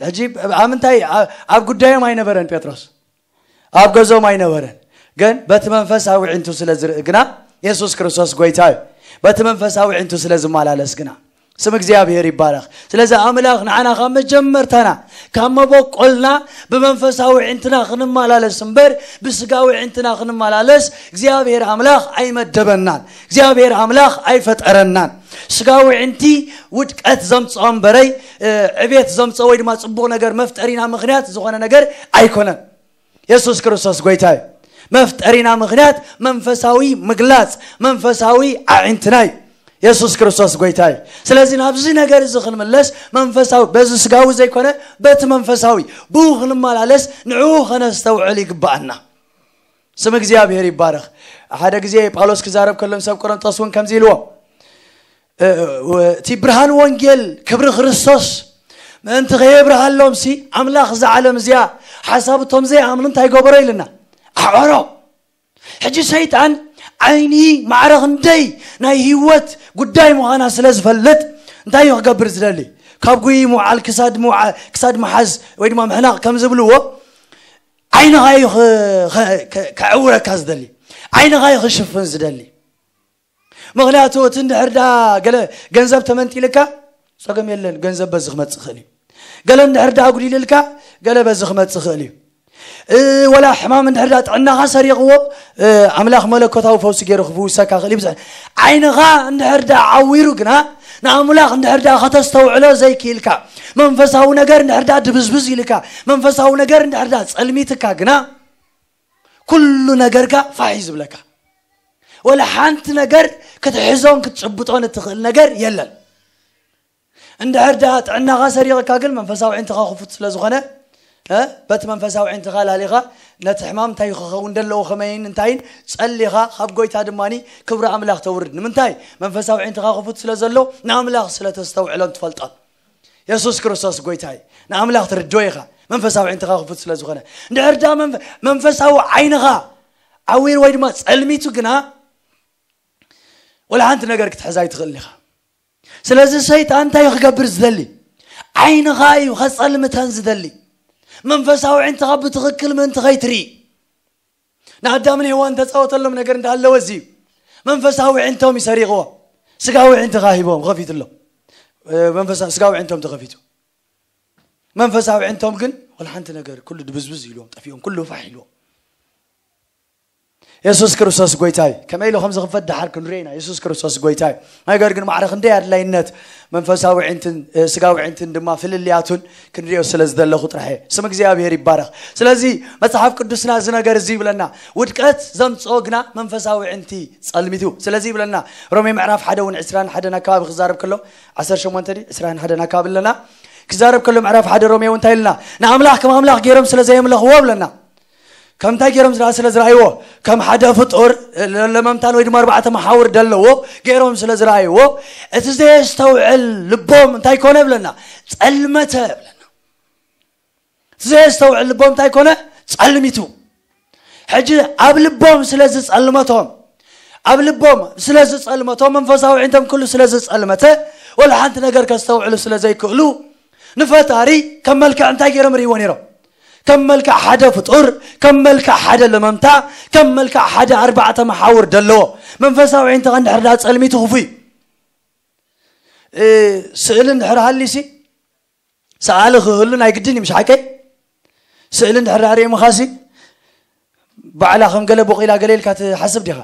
ሕጂ ኣብ ምንታይ፣ ኣብ፣ ኣብ ጉዳዮም ኣይነበረን ጴጥሮስ፣ ኣብ ገዝኦም ኣይነበረን። ግን በቲ መንፈሳዊ ዕንቱ ስለ ዝርኢ ግና፣ የሱስ ክርስቶስ ጎይታ እዩ። በቲ መንፈሳዊ ዕንቱ ስለ ዝመላለስ ግና፣ ስም እግዚኣብሔር ይባረኽ። ስለዚ ኣምላኽ ንዓና ካብ መጀመርታና፣ ካብ መበቆልና ብመንፈሳዊ ዕንትና ክንመላለስ እምበር ብስጋዊ ዕንትና ክንመላለስ እግዚኣብሔር ኣምላኽ ኣይመደበናን። እግዚኣብሔር ኣምላኽ ኣይፈጠረናን። ስጋዊ ዕንቲ ውድቀት ዘምጽኦ እምበረይ፣ እ፣ ዕቤት ዘምጽኦ ወይ ድማ ጽቡቕ ነገር መፍጠሪና ምኽንያት ዝኾነ ነገር ኣይኮነን። የሱስ ክርስቶስ ጎይታ እዩ። መፍጠሪና ምኽንያት መንፈሳዊ ምግላጽ፣ መንፈሳዊ ኣዕንትና እዩ። የሱስ ክርስቶስ ጎይታ እዩ። ስለዚ ናብዚ ነገር እዚ ክንምለስ መንፈሳዊ፣ በዚ ስጋዊ ዘይኮነ በቲ መንፈሳዊ ብኡ ክንመላለስ ንዕኡ ከነስተውዕል ይግብኣና። ስም እግዚኣብሔር ይባረኽ። ሓደ ግዜ ጳውሎስ ክዛረብ ከሎ ሰብ ቆሮንጦስ እውን ከምዚ ኢልዎ፣ እቲ ብርሃን ወንጌል ክብሪ ክርስቶስ ምእንቲ ከየብርሃሎም ሲ ኣምላኽ እዛ ዓለም እዚኣ ሓሳብ እቶም ዘይኣምኑ እንታይ ገበሮ ኢልና ኣዕሮ። ሕጂ ሰይጣን ዓይኒ ማዕረ ክንደይ ናይ ህይወት ጉዳይ ምዃና ስለ ዝፈልጥ እንታይ እዩ ክገብር ዝደሊ? ካብ ጉይ ምውዓል ክሳድ ምውዓ- ክሳድ መሓዝ ወይ ድማ ምሕናቕ ከም ዝብልዎ ዓይንኻ እዩ ኸ- ኸ- ኸ- ከዕውረካ ዝደሊ፣ ዓይንኻ እዩ ክሽፍን ዝደሊ። ምኽንያቱ እቲ እንድሕር ዳ ገለ ገንዘብ ተመንጢልካ ጸገም የለን፣ ገንዘብ በዚ ክመጽእ ይኽእል እዩ። ገለ እንድሕር ዳ ኣጉዲልልካ ገለ በዚ ክመጽእ ይኽእል እዩ። እ፣ ወላ ሕማም እንድሕር ዳ ጥዕናኻ ሰሪቕዎ፣ እ፣ ኣምላኽ መለኮታዊ ፈውሲ ገይሩ ክፍውሰካ ይኽእል እዩ። ብዙሕ ዓይንኻ እንድሕር ዳ ዓዊሩ ግና ንኣምላኽ እንድሕር ዳ ከተስተውዕሎ ዘይክኢልካ፣ መንፈሳዊ ነገር እንድሕር ዳ ድብዝብዝ ኢልካ፣ መንፈሳዊ ነገር እንድሕር ዳ ጸልሚትካ ግና ኩሉ ነገርካ ፋሕ እዩ ዝብለካ። ወላ ሓንቲ ነገር ክትሕዞን ክትጭብጦን እትኽእል ነገር የለን። እንድሕር ደኣ ጥዕናኻ ሰሪቕካ ግን መንፈሳዊ ዕንትኻ ክፉት ስለ ዝኾነ፣ እ፣ በቲ መንፈሳዊ ዕንትኻ ላሊኻ ነቲ ሕማም እንታይ ክኸውን ደለዎ ከመይን እንታይን ጸሊኻ ካብ ጎይታ ድማ ክብሪ ኣምላኽ ተውርድ። ንምንታይ? መንፈሳዊ ዕንትኻ ክፉት ስለ ዘሎ ንኣምላኽ ስለ ተስተውዕሎን ትፈልጦን። የሱስ ክርስቶስ ጎይታ እዩ። ንኣምላኽ ትርድኦ ኢኻ መንፈሳዊ ዕንትኻ ክፉት ስለ ዝኾነ። እንድሕር ደኣ መንፈ- መንፈሳዊ ዓይንኻ ዓዊር ወይ ድማ ጸልሚቱ ግና ወላ ሓንቲ ነገር ክትሕዝ ኣይትኽእል ኢኻ። ስለዚ ሰይጣን እንታይ እዩ ክገብር ዝደሊ? ዓይንኻ እዩ ከጸልምተን ዝደሊ። መንፈሳዊ ዕንትኻ ብትኽክል ምእንቲ ከይትርኢ። ንኣዳምን ሄዋን ተጻወተሎም ነገር እንዳሃለወ እዚ እዩ። መንፈሳዊ ዕንቶም እዩ ሰሪቕዎ። ስጋዊ ዕንትኻ ሂቦም ከፊትሎም። እ፣ መንፈሳ- ስጋዊ ዕንቶም ተኸፊቱ። መንፈሳዊ ዕንቶም ግን ወላ ሓንቲ ነገር ኩሉ ድብዝብዝ ኢልዎም ጠፊኦም፣ ኩሉ ፋሕ ኢልዎም። የሱስ ክርስቶስ ጎይታ እዩ። ከመይ ኢሉ ከም ዝኽፈት ደሓር ክንሪኦ ኢና። የሱስ ክርስቶስ ጎይታ እዩ። ነገር ግን ማዕረ ክንደይ ኣድላይነት መንፈሳዊ ዕንትን፣ እ፣ ስጋዊ ዕንትን ድማ ፍልልያቱን ክንሪኦ ስለ ዝደለኹ ጥራሕ እየ። ስም እግዚኣብሔር ይባረኽ። ስለዚ መጽሓፍ ቅዱስና እዚ ነገር እዚ ይብለና፣ ውድቀት ዘምጽኦ ግና መንፈሳዊ ዕንቲ ጸልሚቱ። ስለዚ ይብለና ሮሜ ምዕራፍ ሓደ እውን ዕስራን ሓደን ኣካባቢ ክዛረብ ከሎ፣ ዓሰርተ ሸሞንተ ድዩ ዕስራን ሓደን ኣካባቢ ኣለና። ክዛረብ ከሎ ምዕራፍ ሓደ ሮሜ እውን እንታይ ኢልና? ንኣምላኽ ከም ኣምላኽ ገይሮም ስለ ዘየምለኽዎ ብለና። ከም እንታይ ገይሮም ዝረኣ ስለ ዝረኣይዎ? ከም ሓደ ፍጡር ለመምታን ወይ ድማ ኣርባዕተ መሓውር ደለዎ ገይሮም ስለ ዝረኣይዎ፣ እቲ ዘየስተውዕል ልቦም እንታይ ኮነ ብለና? ጸልመተ ብለና። እቲ ዘየስተውዕል ልቦም እንታይ ኮነ? ጸልሚቱ። ሕጂ ኣብ ልቦም ስለ ዝጸልመቶም፣ ኣብ ልቦም ስለ ዝጸልመቶም፣ መንፈሳዊ ዕንቶም ኩሉ ስለ ዝጸልመተ፣ ወላ ሓንቲ ነገር ከስተውዕሉ ስለ ዘይክእሉ፣ ንፈጣሪ ከም መልክዕ እንታይ ገይሮም ርእይዎ ነይሮም? ከም መልክዕ ሓደ ፍጡር፣ ከም መልክዕ ሓደ ለመምታ፣ ከም መልክዕ ሓደ ኣርባዕተ መሓውር ደለዎ። መንፈሳዊ ዕንትኻ እንድሕር ዳ ጸልሚቱ ክፉ እዩ። እ፣ ስእሊ እንድሕር ሃሊሲ፣ ሰኣሊ ክህሉ ናይ ግድን እዩ፣ ምሽ ሓቀይ? ስእሊ እንድሕር ዳ ርእምኻሲ፣ ባዕላ ከም ገለ ቦቕ ኢላ ገለ ኢልካ ትሓስብ ዲኻ?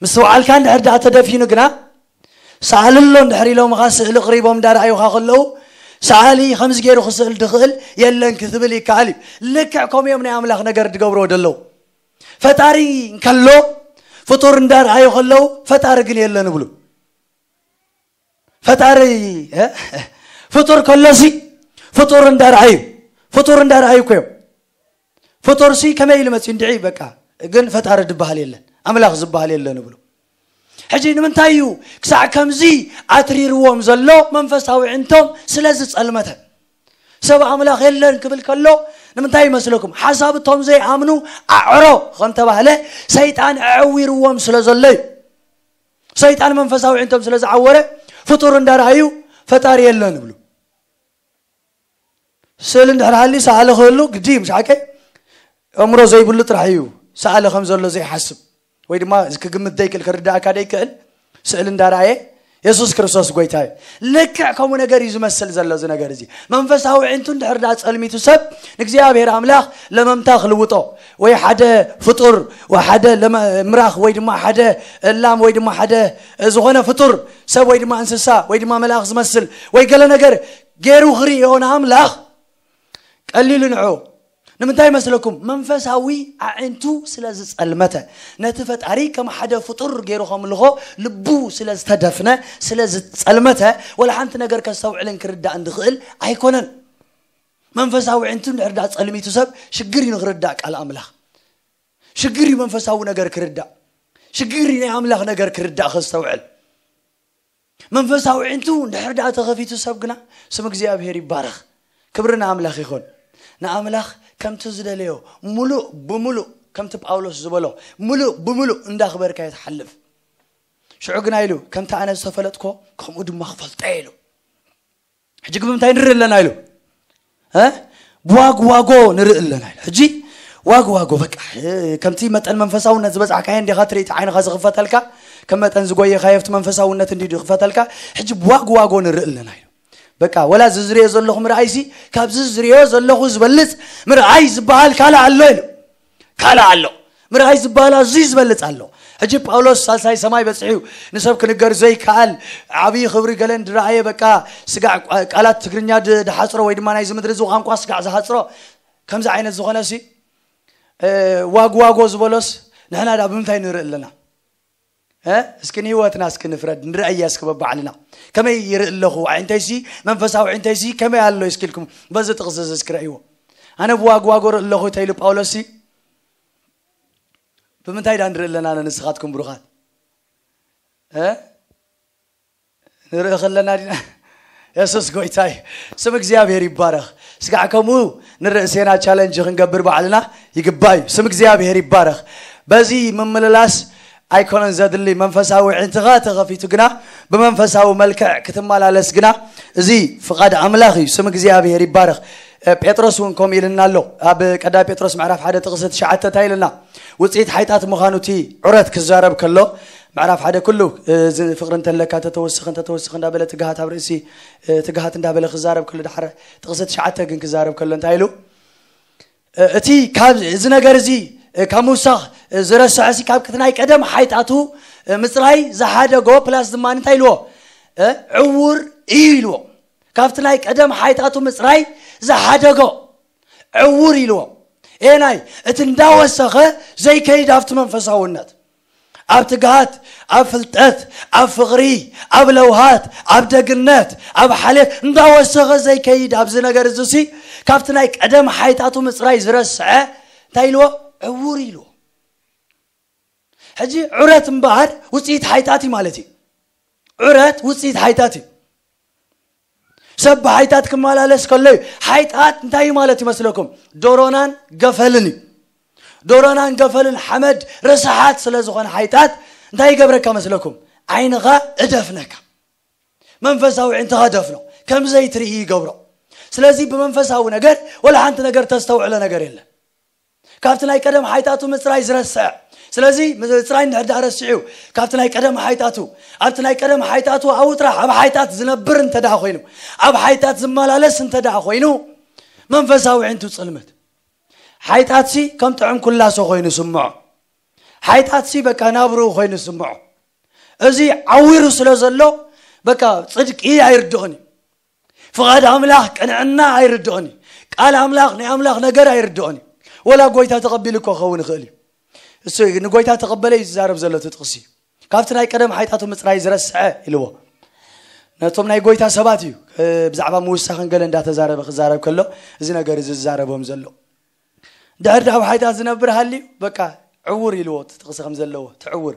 ምስትውዓልካ እንድሕር ደኣ ተደፊኑ ግና፣ ሰኣሊ ኣሎ እንድሕር ኢሎምኻ፣ ስእሊ ቅሪቦም እንዳረኣዩኻ ከለዉ፣ ሰኣሊ ከምዚ ገይሩ ክስእል ድኽእል የለን ክትብል ይከኣል እዩ። ልክዕ ከምኡ እዮም ናይ ኣምላኽ ነገር ድገብርዎ ደለዉ። ፈጣሪ እንከሎ፣ ፍጡር እንዳረኣዩ ከለዉ፣ ፈጣሪ ግን የለን ይብሉ። ፈጣሪ፣ እ? ፍጡር ከሎሲ፣ ፍጡር እንዳረኣዩ፣ ፍጡር እንዳረኣዩ እኮ እዮም። ፍጡርሲ ከመይ ኢሉ መፅዩ? እንድዒ በቃ፣ ግን ፈጣሪ ዝበሃል የለን፣ ኣምላኽ ዝበሃል የለን ይብሉ። ሕጂ ንምንታይ እዩ ክሳዕ ከምዚ ኣትሪርዎም ዘሎ? መንፈሳዊ ዕንቶም ስለ ዝጸልመተ። ሰብ ኣምላኽ የለን ክብል ከሎ ንምንታይ ይመስለኩም? ሓሳብ እቶም ዘይኣምኑ ኣዕሮ ከም ተባህለ ሰይጣን ኣዕዊርዎም ስለ ዘሎ እዩ። ሰይጣን መንፈሳዊ ዕንቶም ስለ ዝዓወረ ፍጡር እንዳረኣዩ ፈጣሪ የለን ይብሉ። ስእሊ እንድሕር ሃልዩ ሰኣሊ ክህሉ ግዲ እዩ፣ ምሽ ሓቀይ? ኣእምሮ ዘይብሉ ጥራሕ እዩ ሰኣሊ ከም ዘሎ ዘይሓስብ፣ ወይ ድማ ክግምት ዘይክእል፣ ክርዳእካ ዘይክእል። ስእሊ እንዳረኣየ የሱስ ክርስቶስ ጎይታ እዩ። ልክዕ ከምኡ ነገር እዩ ዝመስል ዘሎ እዚ ነገር እዚ። መንፈሳዊ ዕንቱ እንድሕር ዳ ጸልሚቱ ሰብ ንእግዚኣብሔር ኣምላኽ ለመምታ ክልውጦ፣ ወይ ሓደ ፍጡር፣ ወይ ሓደ ለመ- ምራኽ፣ ወይ ድማ ሓደ እላም፣ ወይ ድማ ሓደ ዝኾነ ፍጡር፣ ሰብ ወይ ድማ እንስሳ፣ ወይ ድማ መልኣኽ ዝመስል፣ ወይ ገለ ነገር ገይሩ ክርእዮ ንኣምላኽ ቀሊሉ ንዑ። ንምንታይ መስለኩም? መንፈሳዊ ኣዒንቱ ስለ ዝጸልመተ፣ ነቲ ፈጣሪ ከም ሓደ ፍጡር ገይሩ ከምልኾ ልቡ ስለ ዝተደፍነ፣ ስለ ዝጸልመተ፣ ወላ ሓንቲ ነገር ከስተውዕልን ክርዳእን ዝኽእል ኣይኮነን። መንፈሳዊ ኣዒንቱ እንድሕር ደኣ ጸልሚቱ ሰብ ሽግር እዩ ንክርዳእ ቃል ኣምላኽ። ሽግር እዩ መንፈሳዊ ነገር ክርዳእ። ሽግር እዩ ናይ ኣምላኽ ነገር ክርዳእ፣ ከስተውዕል። መንፈሳዊ ዕንቱ እንድሕር ደኣ ተኸፊቱ ሰብ ግና፣ ስም እግዚኣብሔር ይባረኽ። ክብሪ ንኣምላኽ ይኹን። ንኣምላኽ ከምቲ ዝደለዮ፣ ሙሉእ ብምሉእ፣ ከምቲ ጳውሎስ ዝበሎ፣ ሙሉእ ብምሉእ እንዳኽበርካ እየ ትሓልፍ። ሽዑ ግና ኢሉ፣ ከምቲ ኣነ ዝተፈለጥኮ፣ ከምኡ ድማ ክፈልጦ እየ ኢሉ። ሕጂ ግን ብምንታይ ንርኢ ኣለና ኢሉ? እ? ብዋግ ዋጎ ንርኢ ኣለና ኢሉ። ሕጂ ዋግ ዋጎ፣ በቃ፣ እ፣ ከምቲ መጠን መንፈሳውነት ዝበጻሕካዮ እንዲኻ ትርኢ፣ እቲ ዓይንኻ ዝኽፈተልካ፣ ከም መጠን ዝጎየኻዮ ኣብቲ መንፈሳውነት እንዲዩ ዝኽፈተልካ። ሕጂ ብዋግ ዋጎ ንርኢ ኣለና ኢሉ። በቃ፣ ወላ እዚ ዝርእዮ ዘለኹ ምርኣይሲ፣ ካብዚ ዝርእዮ ዘለኹ ዝበልጽ ምርኣይ ዝበሃል ካልእ ኣሎ ኢሉ። ካልእ ኣሎ። ምርኣይ ዝበሃል ኣዝዩ ዝበልጽ ኣሎ። ሕጂ ጳውሎስ ሳልሳይ ሰማይ በጺሑ እዩ። ንሰብ ክንገር ዘይከኣል ዓብዪ ክብሪ ገለ እንድረኣየ፣ በቃ፣ ስጋዕ ቃላት ትግርኛ ድ-፣ ድሓጽሮ፣ ወይ ድማ ናይዚ ምድሪ እዚ ቋንቋ ስጋዕ ዝሓጽሮ፣ ከምዚ ዓይነት ዝኾነ ሲ፣ እ፣ ዋግ ዋጎ ዝበሎስ ንሕና ዳ ብምንታይ ንርኢ ኣለና? እ? እስኪ ንህይወትና እስኪ ንፍረድ፣ ንርኣያ እስኪ በባዕልና። ከመይ ይርኢ ኣለኹ? ኣዒንተይሲ፣ መንፈሳዊ ኣዒንተይሲ ከመይ ኣሎ እስኪ ኢልኩም በዚ ጥቕሲ እዚ እስኪ ረእይዎ። ኣነ ብዋግ ዋጎ ርኢ ኣለኹ ተይሉ ጳውሎስሲ፣ ብምንታይ ዳ ንርኢ ኣለና ንስኻትኩም ብሩኻት? እ? ንርኢ ከለና ዲና? የሱስ ጎይታ እዩ። ስም እግዚኣብሔር ይባረኽ። ስጋዕ ከምኡ ንርእሴና ቻለንጅ ክንገብር ባዕልና ይግባእ እዩ። ስም እግዚኣብሔር ይባረኽ። በዚ ምምልላስ ኣይኮነን ዘድሊ፣ መንፈሳዊ ዕንትኻ ተኸፊቱ ግና ብመንፈሳዊ መልክዕ ክትመላለስ ግና እዚ ፍቓድ ኣምላኽ እዩ። ስም እግዚኣብሔር ይባረኽ። እ፣ ጴጥሮስ እውን ከምኡ ኢልና ኣሎ። ኣብ ቀዳማይ ጴጥሮስ ምዕራፍ ሓደ ጥቕሲ ትሽዓተ እንታይ ኢልና? ውጽኢት ሓይጣት ምዃኑ እቲ ዑረት ክዛረብ ከሎ፣ ምዕራፍ ሓደ ኩሉ፣ እ፣ ዝ-፣ ፍቕሪ እንተለካ ተተወስኽ፣ እንተተወስኽ እንዳበለ ትግሃት ኣብ ርእሲ፣ እ፣ ትግሃት እንዳበለ ክዛረብ ከሎ፣ ድሓር ጥቕሲ ትሽዓተ ግን ክዛረብ ከሎ እንታይ ኢሉ? እ፣ እቲ ካብ እዚ ነገር እዚ፣ እ፣ ካብ ምውሳኽ፣ እ፣ ዝረስዐ ሲ ካብቲ ናይ ቀደም ሓይጣቱ፣ እ፣ ምጽራይ ዝሓደጎ ፕላስ ድማ እንታይ ኢልዎ? እ፣ ዕዉር እዩ ኢልዎ። ካብቲ ናይ ቀደም ሓይጣቱ ምጽራይ ዝሓደጎ ዕዉር ኢልዎ። ኤናይ፣ እቲ እንዳወሰኸ ዘይከይድ ኣብቲ መንፈሳውነት፣ ኣብ ትግሃት፣ ኣብ ፍልጠት፣ ኣብ ፍቕሪ፣ ኣብ ለውሃት፣ ኣብ ደግነት፣ ኣብ ሓልየት እንዳወሰኸ ዘይከይድ ኣብዚ ነገር እዚ ሲ ካብቲ ናይ ቀደም ሓይጣቱ ምጽራይ ዝረስዐ እንታይ ኢልዎ? ዕዉር ኢልዎ። ሕጂ ዑረት እምበኣር ውጽኢት ሓይጣት እዩ ማለት እዩ። ዑረት ውጽኢት ሓይጣት እዩ። ሰብ ብሓይጣት ክመላለስ ከሎ እዩ። ሓይጣት እንታይ እዩ ማለት ይመስለኩም? ዶሮናን ገፈልን እዩ። ዶሮናን ገፈልን ሓመድ ረሳሓት ስለ ዝኾነ ሓይጣት እንታይ ይገብረካ መስለኩም? ዓይንኻ እደፍነካ። መንፈሳዊ ዕንትኻ ደፍኖ። ከም ዘይትርኢ ይገብሮ። ስለዚ ብመንፈሳዊ ነገር ወላ ሓንቲ ነገር ተስተውዕሎ ነገር የለን። ካብቲ ናይ ቀደም ሓይጣቱ ምጽራይ ዝረስዐ። ስለዚ ምጽራይ እንድሕር ደኣ ረሲዑ፣ ካብቲ ናይ ቀደም ሓይጣቱ፣ ኣብቲ ናይ ቀደም ሓይጣቱ ኣብኡ ጥራሕ ኣብ ሓይጣት ዝነብር እንተ ደኣ ኮይኑ፣ ኣብ ሓይጣት ዝመላለስ እንተ ደኣ ኮይኑ፣ መንፈሳዊ ዕንቱ ጽልምት። ሓይጣትሲ ከም ጥዑም ኩላሶ ኮይኑ ስምዖ። ሓይጣትሲ በቃ ናብርኡ ኮይኑ ስምዖ። እዚ ዓዊሩ ስለ ዘሎ፣ በቃ ጽድቂ ኣይርድኦን እዩ። ፍቓድ ኣምላኽ ቅንዕና ኣይርድኦን እዩ። ቃል ኣምላኽ ናይ ኣምላኽ ነገር ኣይርድኦን እዩ። ወላ ጎይታ ተቐቢሉ እኮ ክኸውን ይኽእል እዩ። እሱ ንጎይታ ተቐበለ እዩ ዝዛረብ ዘሎ እቲ ጥቕሲ። ካብቲ ናይ ቀደም ሓይጣቱ ምጽራይ ዝረስዐ ኢልዎ። ነቶም ናይ ጎይታ ሰባት እዩ፣ እ፣ ብዛዕባ ምውሳኽን ገለ እንዳተዛረበ ክዛረብ ከሎ፣ እዚ ነገር እዚ ዝዛረቦም ዘሎ። ድሕር ዳብ ሓይታት ዝነብር ሃልዩ፣ በቃ ዕውር ኢልዎ፣ እቲ ጥቕሲ ከም ዘለዎ፣ ትዕውር።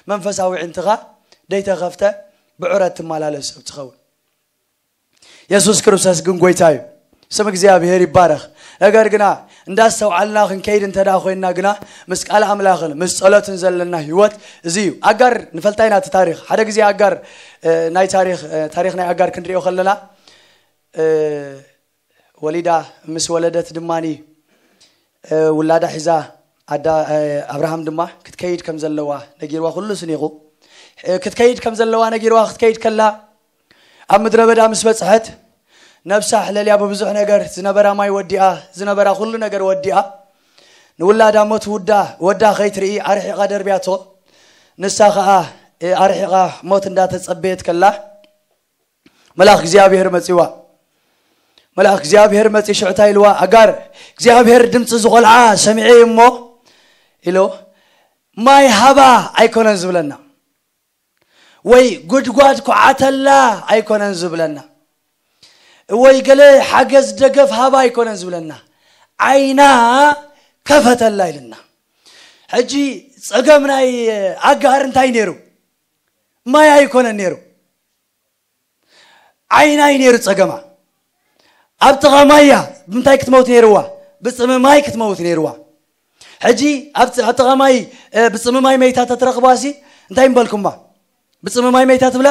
መንፈሳዊ ዕንትኻ ደይተኸፍተ ብዑረት ትመላለስ ሰብ ትኸውን። የሱስ ክርስቶስ ግን ጎይታ እዩ። ስም እግዚኣብሔር ይባረኽ። ነገር ግና እንዳስተውዓልና ክንከይድ እንተ ደኣ ኮይንና ግና ምስ ቃል ኣምላኽን ምስ ጸሎትን ዘለና ህይወት እዚ እዩ። ኣጋር ንፈልጣ ኢና እቲ ታሪኽ። ሓደ ግዜ ኣጋር፣ እ፣ ናይ ታሪኽ፣ እ፣ ታሪኽ ናይ ኣጋር ክንሪኦ ከለና፣ እ፣ ወሊዳ ምስ ወለደት ድማኒ፣ እ፣ ውላዳ ሒዛ ኣዳ-፣ እ፣ ኣብርሃም ድማ ክትከይድ ከም ዘለዋ ነጊርዋ፣ ኩሉ ስኒቑ። እ፣ ክትከይድ ከም ዘለዋ ነጊርዋ ክትከይድ ከላ ኣብ ምድረ በዳ ምስ በጽሐት ነብሳ ሕለልያ ብብዙሕ ነገር ዝነበራ ማይ ወዲኣ፣ ዝነበራ ኩሉ ነገር ወዲኣ፣ ንውላዳ ሞት ውዳ-፣ ወዳ ከይትርኢ ኣርሒቓ ደርብያቶ። ንሳ ኸኣ፣ እ፣ ኣርሒቓ ሞት እንዳተጸበየት ከላ መልኣኽ እግዚኣብሔር መጺዋ። መልኣኽ እግዚኣብሔር መጺ ሽዑ እንታይ ኢልዋ? ኣጋር፣ እግዚኣብሔር ድምፂ ዝቖልዓ ሰሚዐ እሞ ኢሎ፣ ማይ ሃባ ኣይኮነን ዝብለና፣ ወይ ጉድጓድ ኩዓተላ ኣይኮነን ዝብለና፣ ወይ ገለ ሓገዝ ደገፍ ሃባ ኣይኮነን ዝብለና፣ ዓይና ከፈተላ ኢልና። ሕጂ ጸገም ናይ ኣጋር እንታይ ነይሩ? ማይ ኣይኮነን ነይሩ፣ ዓይና እዩ ነይሩ ጸገማ። ኣብ ጥቓ ማይ እያ ብምንታይ ክትመውት ነይርዋ? ብጽምማይ ክትመውት ነይርዋ። ሕጂ ኣብ ጥ- ኣብ ጥቓ ማይ እ፣ ብጽምማይ መይታ ተትረኽባሲ እንታይ ምበልኩማ? ብጽምማይ መይታ ትብላ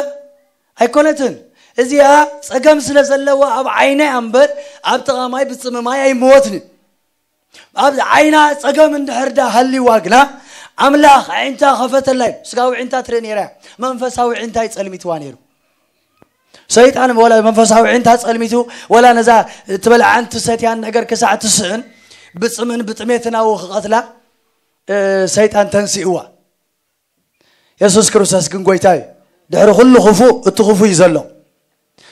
ኣይኮነትን። እዚኣ ጸገም ስለ ዘለዋ ኣብ ዓይና እያ እምበር ኣብ ጥቓ ማይ ብጽምማይ ኣይመወትን። ኣብ ዓይና ጸገም እንድሕር ዳ ሃልይዋ ግና ኣምላኽ ኣዒንታ ከፈተላ እዩ። ስጋዊ ኣዒንታ ትርኢ ነይራ እያ፣ መንፈሳዊ ኣዒንታ ይጸልሚትዋ ነይሩ። ሰይጣን ወላ መንፈሳዊ ኣዒንታ ጸልሚቱ ወላ ነዛ ትበልዓን ትሰትያን ነገር ክሳዕ ትስእን ብጽምን ብጥሜትን ኣብኡ ክቐትላ እ፣ ሰይጣን ተንሲእዋ። የሱስ ክርስቶስ ግን ጎይታ እዩ። ድሕሪ ኩሉ ክፉእ እቲ ክፉእ እዩ ዘሎ።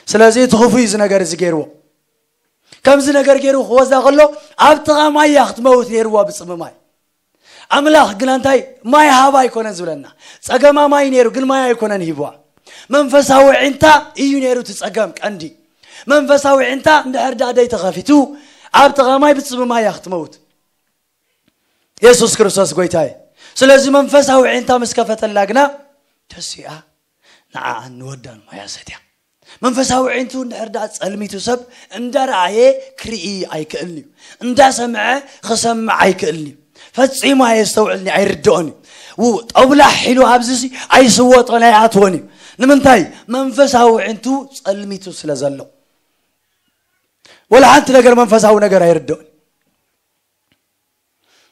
ስለዚ እቲ ክፉእ እዩ እዚ ነገር እዚ ገይርዎ። ከምዚ ነገር ገይሩ ክወዛ ከሎ ኣብ ጥቓ ማይ እያ ክትመውት ነይርዋ ብጽምማይ። ኣምላኽ ግና እንታይ ማይ ሃባ ኣይኮነን ዝብለና። ጸገማ ማይ ነይሩ ግን ማይ ኣይኮነን ሂብዋ። መንፈሳዊ ዒንታ እዩ ነይሩ እቲ ጸገም ቀንዲ። መንፈሳዊ ዒንታ እንድሕር ዳ ደይ ተኸፊቱ ኣብ ጥቓ ማይ ብጽምማይ እያ ክትመውት። የሱስ ክርስቶስ ጎይታ እዩ። ስለዚ መንፈሳዊ ዒንታ ምስ ከፈተላ ግና ተሲኣ ንዓኣን ንወዳን ማያ ሰትያ። መንፈሳዊ ዒንቱ እንድሕር ደኣ ጸልሚቱ ሰብ እንዳረኣየ ክርኢ ኣይክእልን እዩ። እንዳሰምዐ ክሰምዕ ኣይክእልን እዩ። ፈጺሙ ኣየስተውዕልን እዩ፣ ኣይርድኦን እዩ። ው- ጠብላሕ ኢሉ ኣብዚ ሲ ኣይስወጦን ኣይኣትዎን እዩ። ንምንታይ? መንፈሳዊ ዒንቱ ጸልሚቱ ስለ ዘሎ። ወላ ሓንቲ ነገር መንፈሳዊ ነገር ኣይርድኦን።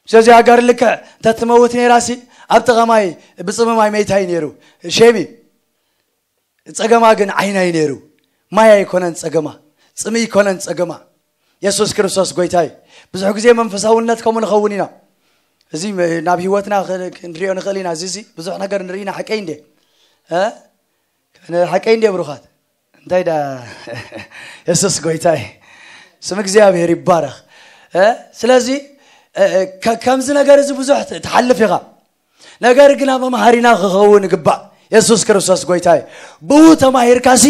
ስለዚ ኣጋር ልክዕ እንተትመውት ነይራሲ ኣብ ጥቓ ማይ ብጽምማይ መይታይ ነይሩ። ሼሚ ጸገማ ግን ዓይናይ ነይሩ። ማይ ኣይኮነን ጸገማ፣ ጽምኢ ኣይኮነን ጸገማ። የሱስ ክርስቶስ ጎይታይ። ብዙሕ ግዜ መንፈሳውነት ከምኡ ንኸውን ኢና። እዚ ናብ ህይወትና ክ- ክንሪኦ ንኽእል ኢና። እዚ እዚ ብዙሕ ነገር ንርኢ ኢና። ሓቀይ እንዴ? እ? ሓቀይ እንዴ ብሩኻት? እንታይ ዳ የሱስ ጎይታይ። ስም እግዚኣብሔር ይባረኽ። እ? ስለዚ እ፣ እ፣ ከ- ከምዚ ነገር እዚ ብዙሕ ት- ትሓልፍ ኢኻ። ነገር ግን ኣብ መምሃሪና ክኸውን ይግባእ። የሱስ ክርስቶስ ጎይታይ። ብኡ ተማሂርካሲ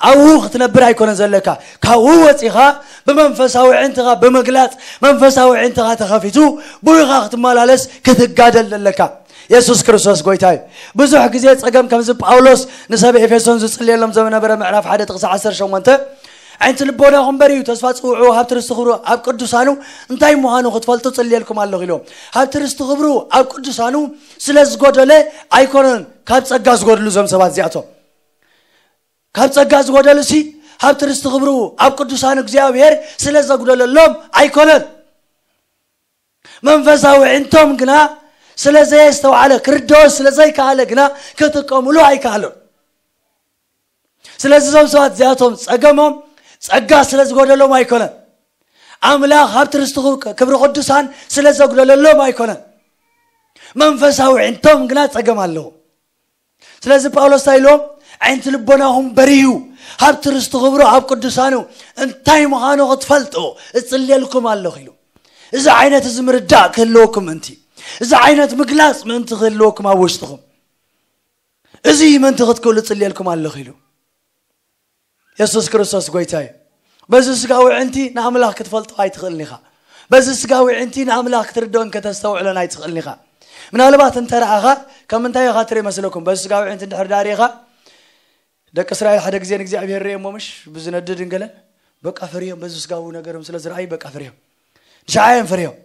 ኣብኡ ክትነብር ኣይኮነን ዘለካ። ካብኡ ወፂኻ ብመንፈሳዊ ዕንትኻ ብምግላፅ መንፈሳዊ ዕንትኻ ተኸፊቱ ብኡ ኢኻ ክትመላለስ ክትጋደል ዘለካ። የሱስ ክርስቶስ ጎይታይ። ብዙሕ ግዜ ጸገም ከምዚ ጳውሎስ ንሰብ ኤፌሶን ዝጽልየሎም ዝነበረ ምዕራፍ ሓደ ጥቕሲ ዓሰርተ ሸሞንተ፣ ዓይንቲ ልቦናኹም በርዩ፣ ተስፋ ጽውዑ፣ ሃብቲ ርስቲ ክብሩ ኣብ ቅዱሳኑ እንታይ ምዃኑ ክትፈልጡ ጽልየልኩም ኣለኹ ኢሎም። ሃብቲ ርስቲ ክብሩ ኣብ ቅዱሳኑ ስለ ዝጎደለ ኣይኮነን ካብ ጸጋ ዝጎድሉ እዞም ሰባት እዚኣቶም። ካብ ጸጋ ዝጎደሉ ሲ ሃብቲ ርስቲ ክብሩ ኣብ ቅዱሳን እግዚኣብሔር ስለ ዘጉደለሎም ኣይኮነን። መንፈሳዊ ዕንቶም ግና ስለ ዘየስተውዓለ ክርድኦ ስለ ዘይከኣለ ግና ክጥቀምሉ ኣይከኣሉን። ስለዚ እዞም ሰባት እዚኣቶም ጸገሞም ጸጋ ስለ ዝጎደሎም ኣይኮነን። ኣምላኽ ሃብቲ ርስቲ ክብሪ ቅዱሳን ስለ ዘጉደለሎም ኣይኮነን። መንፈሳዊ ዕንቶም ግና ጸገም ኣለዎም። ስለዚ ጳውሎስ እንታይ ኢልዎም? ዓይንቲ ልቦናኹም በሪሁ፣ ሃብቲ ርስቲ ክብሩ ኣብ ቅዱሳኑ እንታይ ምዃኑ ክትፈልጡ እጽልየልኩም ኣለኹ ኢሉ። እዚ ዓይነት እዚ ምርዳእ ክህልወኩም ምእንቲ፣ እዚ ዓይነት ምግላጽ ምእንቲ ክህልወኩም ኣብ ውሽጥኹም፣ እዚ ምእንቲ ክትክእሉ እጽልየልኩም ኣለኹ ኢሉ። የሱስ ክርስቶስ ጎይታ እዩ። በዚ ስጋዊ ዕንቲ ንኣምላኽ ክትፈልጦ ኣይትኽእልን ኢኻ። በዚ ስጋዊ ዕንቲ ንኣምላኽ ክትርድኦን ከተስተውዕሎን ኣይትኽእልን ኢኻ። ምናልባት እንተ ረኣኻ ከም እንታይ ኢኻ ትርኢ መስለኩም? በዚ ስጋዊ ዕንቲ እንድሕር ዳኣ ርኢኻ ደቂ እስራኤል ሓደ ግዜ ንእግዚኣብሔር ርእዮሞ ምሽ ብዝነድድ እንገለን በቃ ፈሪዮም በዚ ስጋዊ ነገሮም ስለ ዝረኣዩ በቃ ፈሪዮም ንሽዓ እዮም ፈሪዮም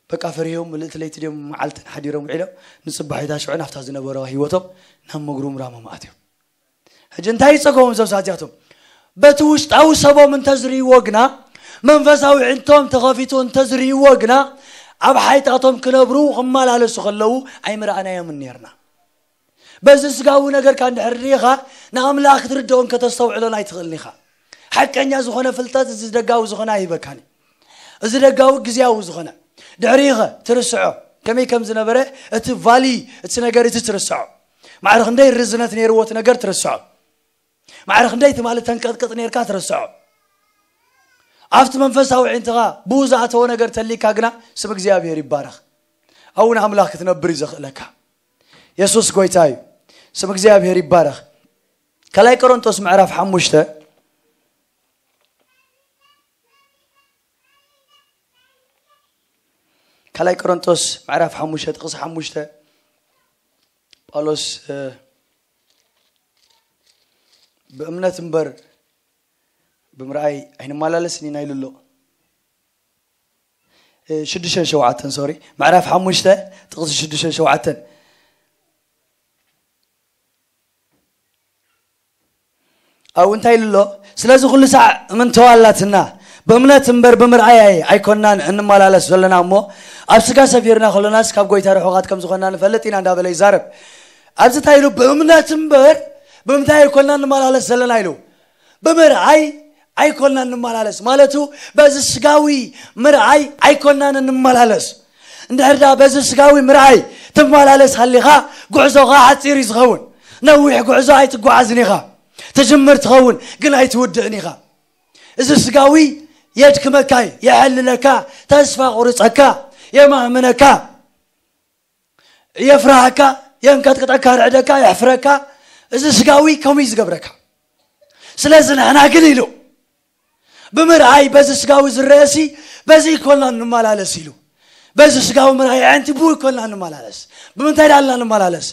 በቃ ፈሪዮም ምልእቲ ለይቲ ድዮም መዓልትን ሓዲሮም ውዒሎም ንጽባሒታ ሽዑ ናብታ ዝነበረዋ ህይወቶም ናብ ምጉሩምራሞም ኣትዮም ሕጂ እንታይ ይጸገቦም እዞም ሰባት እዚኣቶም በቲ ውሽጣዊ ሰቦም እንተዝርእይዎ ግና መንፈሳዊ ዕንቶም ተኸፊቱ እንተዝርእይዎ ግና ኣብ ሓይጣቶም ክነብሩ ክመላለሱ ከለዉ ኣይምረኣናዮም ነርና በዚ ስጋዊ ነገርካ እንድሕር ርኢኻ ንኣምላኽ ክትርድኦን ከተስተውዕሎን ኣይትኽእልን ኢኻ ሓቀኛ ዝኾነ ፍልጠት እዚ ደጋዊ ዝኾነ ኣይህበካን እዩ እዚ ደጋዊ ግዜያዊ ዝኾነ ድሕሪኸ ትርስዖ ከመይ ከም ዝነበረ እቲ ቫሊ እቲ ነገር እቲ ትርስዖ ማዕረ ክንደይ ርዝነት ነይርዎ እቲ ነገር ትርስዖ ማዕረ ክንደይ ትማሊ ተንቀጥቅጥ ነርካ ትርስዖ ኣብቲ መንፈሳዊ ዕንትኻ ብኡ ዝኣተወ ነገር ተሊካ ግና ስም እግዚኣብሔር ይባረኽ ኣቡነ ኣምላኽ ክትነብር እዩ ዘኽእለካ የሱስ ጎይታ እዩ ስም እግዚኣብሔር ይባረኽ ካልኣይ ቆሮንጦስ ምዕራፍ ሓሙሽተ 5 ካልኣይ ቆሮንቶስ ምዕራፍ ሓሙሽተ ጥቕሲ ሓሙሽተ፣ ጳውሎስ፣ እ፣ "ብእምነት እምበር ብምርኣይ ኣይንመላለስን ኢና" ኢሉ ኣሎ። እ፣ ሽዱሽተን ሸውዓተን፣ ሶሪ፣ ምዕራፍ ሓሙሽተ ጥቕሲ ሽዱሽተን ሸውዓተን። ኣብኡ እንታይ ኢሉ ኣሎ? "ስለዚ ኩሉ ሳዕ እምንቶ ኣላትና፣ ብእምነት እምበር ብምርኣይ ኣይኮናን እንመላለስ ዘለና እሞ፣ ኣብ ስጋ ሰፊርና ከሎናስ ካብ ጎይታ ርሑቓት ከም ዝኾንና ንፈልጥ ኢና" እንዳበለ ይዛረብ። ኣብዚ እንታይ ኢሉ? "ብእምነት እምበር ብምንታይ ኣይኮናን እንመላለስ ዘለና" ኢሉ። "ብምርኣይ ኣይኮናን እንመላለስ" ማለቱ፣ በዚ ስጋዊ ምርኣይ ኣይኮናን እንመላለስ። እንድሕር ደኣ በዚ ስጋዊ ምርኣይ ትመላለስ ሃሊኻ፣ ጉዕዞኻ ሓጺር እዩ ዝኸውን። ነዊሕ ጉዕዞ ኣይትጓዓዝን ኢኻ። ትጅምር ትኸውን፣ ግን ኣይትውድእን ኢኻ። እዚ ስጋዊ የድክመካ፣ የሐልለካ፣ ተስፋ ቁርጸካ፣ የማህምነካ፣ የፍርሃካ፣ የንቀጥቅጠካ፣ ርዕደካ፣ የሕፍረካ። እዚ ስጋዊ ከምኡ እዩ ዝገብረካ። ስለዚ ንሕና ግን ኢሉ፣ "ብምርኣይ በዚ ስጋዊ ዝረአሲ በዚ ይኮልና እንመላለስ" ኢሉ። በዚ ስጋዊ ምርኣይ ኣዕንቲ ብኡ ይኮልና እንመላለስ። ብምንታይ ዳልና እንመላለስ?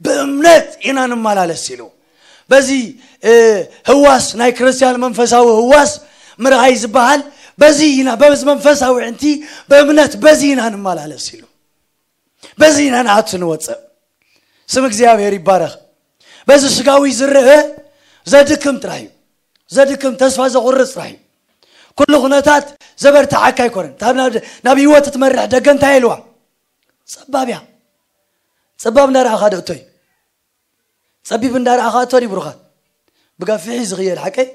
ብእምነት ኢና እንመላለስ ኢሉ። በዚ፣ እ፣ ህዋስ ናይ ክርስቲያን መንፈሳዊ ህዋስ ምርኣይ ዝበሃል በዚ ኢና፣ በዚ መንፈሳዊ ኣዕንቲ ብእምነት በዚ ኢና እንመላለስ ኢሉ። በዚ ኢና ንኣቱ ንወፅእ። ስም እግዚኣብሔር ይባረኽ። በዚ ስጋዊ ዝረአ ዘድክም ጥራሕ እዩ። ዘድክም፣ ተስፋ ዘቑርጽ ጥራሕ እዩ። ኩሉ ኩነታት ዘበርትዓካ ኣይኮነን። እታ ናብ፣ ናብ ህይወት እትመርሕ ደገ እንታይ ኢልዋ? ጸባብ እያ። ጸባብ እንዳረኣኻ ዶ እቶይ? ጸቢብ እንዳረኣኻ እቶ ድዩ ብሩኻት? ብገፊሕ እዩ ዝኽየድ ሓቀይ?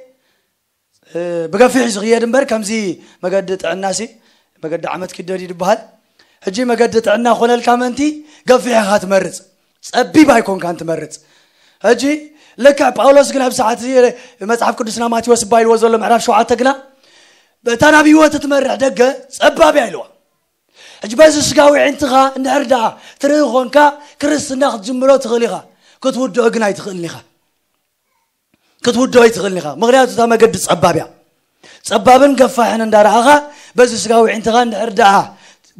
እ፣ ብገፊሕ እዩ ዝኽየድ እምበር፣ ከምዚ መገዲ ጥዕናሲ፣ መገዲ ዓመት ኪደድ እዩ ዝበሃል። ሕጂ መገዲ ጥዕና ኮነልካ ምእንቲ ገፊሕ ኢኻ ትመርጽ። ጸቢብ ኣይኮንካን ትመርጽ። ሕጂ ልክዕ ጳውሎስ ግን ኣብ ሰዓት እዚ መጽሓፍ ቅዱስና ማቴዎስ እባ ኢልዎ ዘሎ ምዕራፍ ሸውዓተ ግና፣ እታ ናብ ህይወት እትመርሕ ደገ ጸባብ እያ ኢልዋ። ሕጂ በዚ ስጋዊ ኣዒንትኻ እንድሕር ደኣ ትርኢ ኾንካ፣ ክርስትና ክትጅምሮ ትኽእል ኢኻ፣ ክትውድኦ ግን ኣይትኽእልን ኢኻ። ክትውድኦ ኣይትኽእልን ኢኻ። ምኽንያቱ እታ መገዲ ጸባብ እያ። ጸባብን ገፋሕን እንዳረኣኻ፣ በዚ ስጋዊ ኣዒንትኻ እንድሕር ደኣ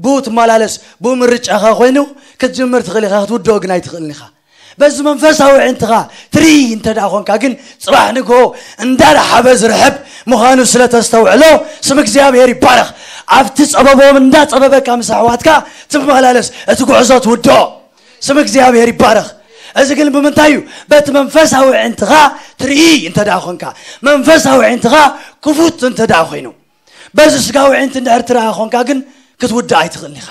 ብኡ ትመላለስ፣ ብኡ ምርጫኻ ኮይኑ ክትጅምር ትኽእል ኢኻ፣ ክትውድኦ ግን ኣይትኽእልን ኢኻ። በዚ መንፈሳዊ ኣዒንትኻ ትርኢ እንተ ደኣ ኾንካ ግን፣ ጽባሕ ንግሆ እንዳረሓበ ዝርሕብ ምዃኑ ስለ ተስተውዕሎ፣ ስም እግዚኣብሔር ይባረኽ። ኣብቲ ጸበቦም እንዳጸበበካ ምስ ኣሕዋትካ ትመላለስ፣ እቲ ጉዕዞ ትውድኦ። ስም እግዚኣብሔር ይባረኽ። እዚ ግን ብምንታይ እዩ? በቲ መንፈሳዊ ኣዒንትኻ ትርኢ እንተ ደኣ ኾንካ፣ መንፈሳዊ ኣዒንትኻ ክፉት እንተ ደኣ ኮይኑ። በዚ ስጋዊ ኣዒንቲ እንድሕር ትረኣ ኾንካ ግን ክትውድእ ኣይትኽእልን ኢኻ።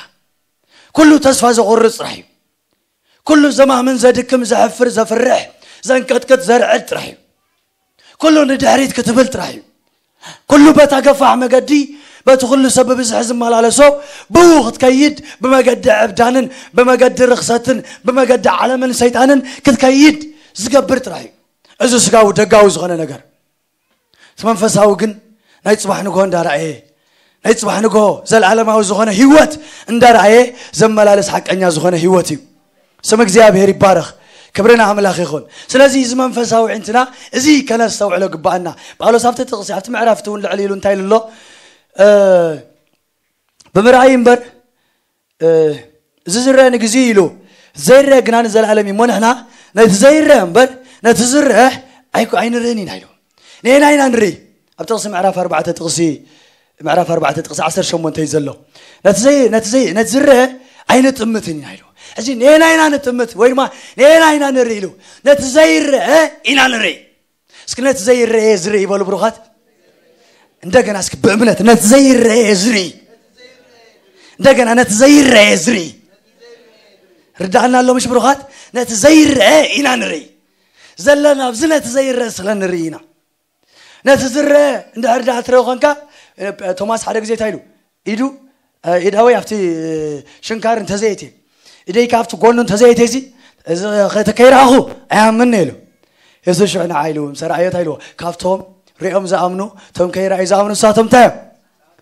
ኩሉ ተስፋ ዘቑርጽ ጥራሕ እዩ። ኩሉ ዘማህምን፣ ዘድክም፣ ዘሕፍር፣ ዘፍርሕ፣ ዘንቀጥቅጥ፣ ዘርዕድ ጥራሕ እዩ። ኩሉ ንድሕሪት ክትብል ጥራሕ እዩ። ኩሉ በታ ገፋሕ መገዲ፣ በቲ ኩሉ ሰብ ብብዝሒ ዝመላለሶ ብኡ ክትከይድ፣ ብመገዲ ዕብዳንን ብመገዲ ርኽሰትን ብመገዲ ዓለምን ሰይጣንን ክትከይድ ዝገብር ጥራሕ እዩ። እዚ ስጋዊ ደጋዊ ዝኾነ ነገር። እቲ መንፈሳዊ ግን ናይ ጽባሕ ንግሆ እንዳረኣየ፣ ናይ ጽባሕ ንግሆ ዘለዓለማዊ ዝኾነ ህይወት እንዳረኣየ ዘመላለስ ሓቀኛ ዝኾነ ህይወት እዩ። ስም እግዚኣብሔር ይባረኽ። ክብሪ ንኣምላኽ ይኹን። ስለዚ እዚ መንፈሳዊ ኣዒንትና እዚ ከነስተውዕሎ ግባኣና። ጳውሎስ ኣብቲ ጥቕሲ፣ ኣብቲ ምዕራፍ እቲ እውን ልዕል ኢሉ እንታይ ኢሉ ኣሎ? እ፣ "ብምርኣይ እምበር፣ እ፣ እዚ ዝረአ ንግዜ ኢሉ፣ ዘይረአ ግና ንዘለኣለም እዩ። እሞ ንሕና ነቲ ዘይረአ እምበር ነቲ ዝረአ ኣይኮ-፣ ኣይንርእን ኢና" ኢሉ። ንኤና ኢና ንርኢ። ኣብ ጥቕሲ ምዕራፍ ኣርባዕተ ጥቕሲ፣ ምዕራፍ ኣርባዕተ ጥቕሲ ዓሰርተ ሸሞንተ እዩ ዘሎ። ነቲ ዘይ-፣ ነቲ ዘይ-፣ ነቲ ዝረአ ኣይንጥምትን ኢና ኢሉ። ሕጂ ንኤና ኢና ንጥምት ወይ ድማ ንኤና ኢና ንርኢ ኢሉ። ነቲ ዘይረአ ኢና ንርኢ። እስኪ ነቲ ዘይረአ ዝርኢ ይበሉ ብሩኻት። እንደገና እስኪ ብእምነት ነቲ ዘይረአ ዝርኢ። እንደገና ነቲ ዘይረአ ዝርኢ። ርዳእና ኣሎ ምሽ ብሩኻት? ነቲ ዘይረአ ኢና ንርኢ። ዘለና ኣብዚ ነቲ ዘይረአ ስለ ንርኢ ኢና። ነቲ ዝረአ እንድሕር ደኣ ትርኢ ኾንካ፣ ቶማስ ሓደ ግዜ እንታይ ኢሉ? ኢዱ፣ እ፣ ኢዳወይ ኣብቲ፣ እ፣ ሽንካር እንተዘይእትየ፣ ኢደይ ካብቲ ጎኑ እንተዘይእትየ፣ እዚ፣ እዚ ኸተ-፣ ከይረኣኹ ኣይኣምንን ኢሉ። የሱስ ሽዑ ንዓ ኢሉ፣ ምስ ረኣዮ እንታይ ኢልዎ? "ካብቶም ሪኦም ዝኣምኑ፣ እቶም ከይረኣዩ ዝኣምኑ ንሳቶም እንታይ እዮም?"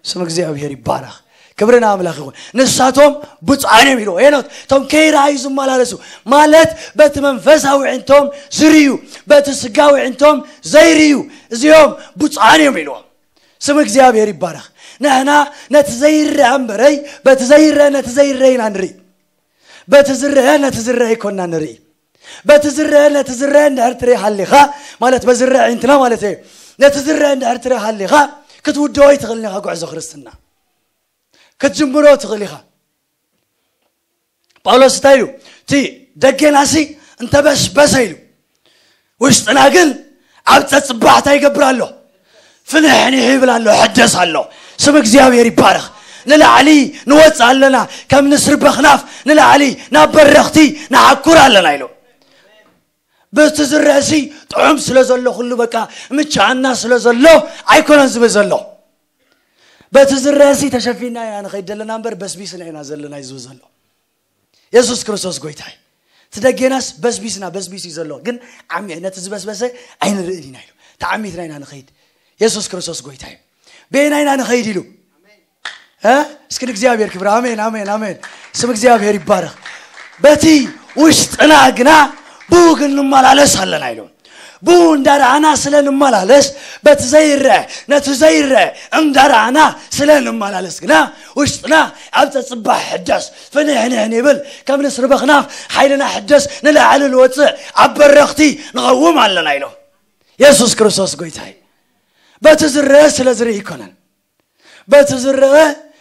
ስም እግዚኣብሔር ይባረኽ። ክብሪ ንኣምላኽ ይኹን። "ንሳቶም ብፁዓን እዮም" ኢልዎ። ሄኖት፣ እቶም ከይረኣዩ ዝመላለሱ ማለት በቲ መንፈሳዊ ኣዒንቶም ዝርእዩ፣ በቲ ስጋዊ ኣዒንቶም ዘይርእዩ፣ እዚኦም ብፁዓን እዮም ኢልዎም። ስም እግዚኣብሔር ይባረኽ። ንሕና ነቲ ዘይረአ እምበረይ፣ በቲ ዘይረአ ነቲ ዘይረአ ኢና ንርኢ። በቲ ዝረአ ነቲ ዝረአ ይኮና ንርኢ። በቲ ዝረአ ነቲ ዝረአ እንድሕር ትርኢ ሃሊኻ፣ ማለት በዝረአ ዒንትና ማለት እዩ። ነቲ ዝረአ እንድሕር ትርኢ ሃሊኻ፣ ክትውድኦ ይትኽእልን ኢኻ ጉዕዞ ክርስትና። ክትጅምሮ ትኽእል ኢኻ። ጳውሎስ እንታይ ኢሉ? እቲ ደጌናሲ እንተበስበሰ ኢሉ፣ ውሽጥና ግን ኣብ ጸጽባሕ እንታይ ይገብር ኣሎ? ፍንሕንሕ ይብል ኣሎ፣ ሕደስ ኣሎ። ስም እግዚኣብሔር ይባረኽ። ንላዕሊ ንወጽእ ኣለና፣ ከም ንስሪ በኽናፍ ንላዕሊ ናብ በረኽቲ ንሓኩር ኣለና ኢሉ። በቲ ዝረአሲ ጥዑም ስለ ዘሎ፣ ኩሉ በቃ ምቻኣና ስለ ዘሎ ኣይኮነን ዝብል ዘሎ። በቲ ዝረአሲ ተሸፊና ኢና ንኸይድ ዘለና እምበር በስቢስና ኢና ዘለና እዩ ዝብል ዘሎ። የሱስ ክርስቶስ ጎይታ እዩ። እቲ ደጌናስ በስቢስና በስቢስ እዩ ዘሎ፣ ግን ዓሚ ነቲ ዝበስበሰ ኣይንርእን ኢና ኢሉ። ተዓሚትና ኢና ንኸይድ። የሱስ ክርስቶስ ጎይታ እዩ። በየናይ ኢና ንኸይድ ኢሉ? እ? እስኪ ንእግዚኣብሔር ክብሪ። ኣሜን፣ ኣሜን፣ ኣሜን። ስም እግዚኣብሔር ይባረኽ። በቲ ውሽጥና ግና ብኡ ግን ንመላለስ ኣለና ኢሉ። ብኡ እንዳረኣና ስለ ንመላለስ፣ በቲ ዘይረአ ነቲ ዘይረአ እንዳረኣና ስለ ንመላለስ ግና ውሽጥና ኣብ ተጽባሕ ሕደስ ፍንሕንሕን ይብል፣ ከም ንስሪ በኽናፍ ሓይልና ሕደስ ንላዕሊ ንወጽእ ኣብ በረኽቲ ንቐውም ኣለና ኢሉ። የሱስ ክርስቶስ ጎይታ እዩ። በቲ ዝረአ ስለ ዝርኢ ኣይኮነን። በቲ ዝረአ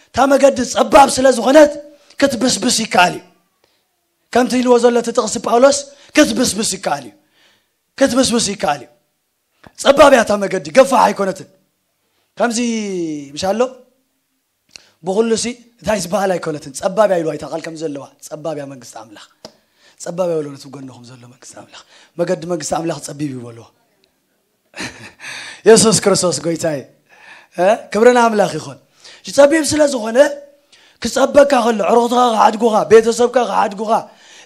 እታ መገዲ ጸባብ ስለ ዝኾነት ክትብስብስ ይከኣል እዩ። ከምቲ ኢልዎ ዘሎ እቲ ጥቕሲ ጳውሎስ ክትብስብስ ይከኣል እዩ። ክትብስብስ ይከኣል እዩ። ጸባብ እያ እታ መገዲ፣ ገፋሕ ኣይኮነትን። ከምዚ ምሽ ኣሎ ብኹሉ ሲ እንታይ ዝበሃል ኣይኮነትን። ጸባብ እያ ኢልዋ እታ ቃል ከም ዘለዋ፣ ጸባብ እያ መንግስቲ ኣምላኽ። ጸባብ እያ በሎ ነቲ ጎንኹም ዘሎ መንግስቲ ኣምላኽ። መገዲ መንግስቲ ኣምላኽ ጸቢብ እዩ በልዎ። የሱስ ክርስቶስ ጎይታ እዩ። እ? ክብሪ ንኣምላኽ ይኹን። ጸቢብ ስለ ዝኾነ ክጸበካ ከሎ፣ ዕሩኽትኻ ክሓድጉኻ፣ ቤተሰብካ ክሓድጉኻ፣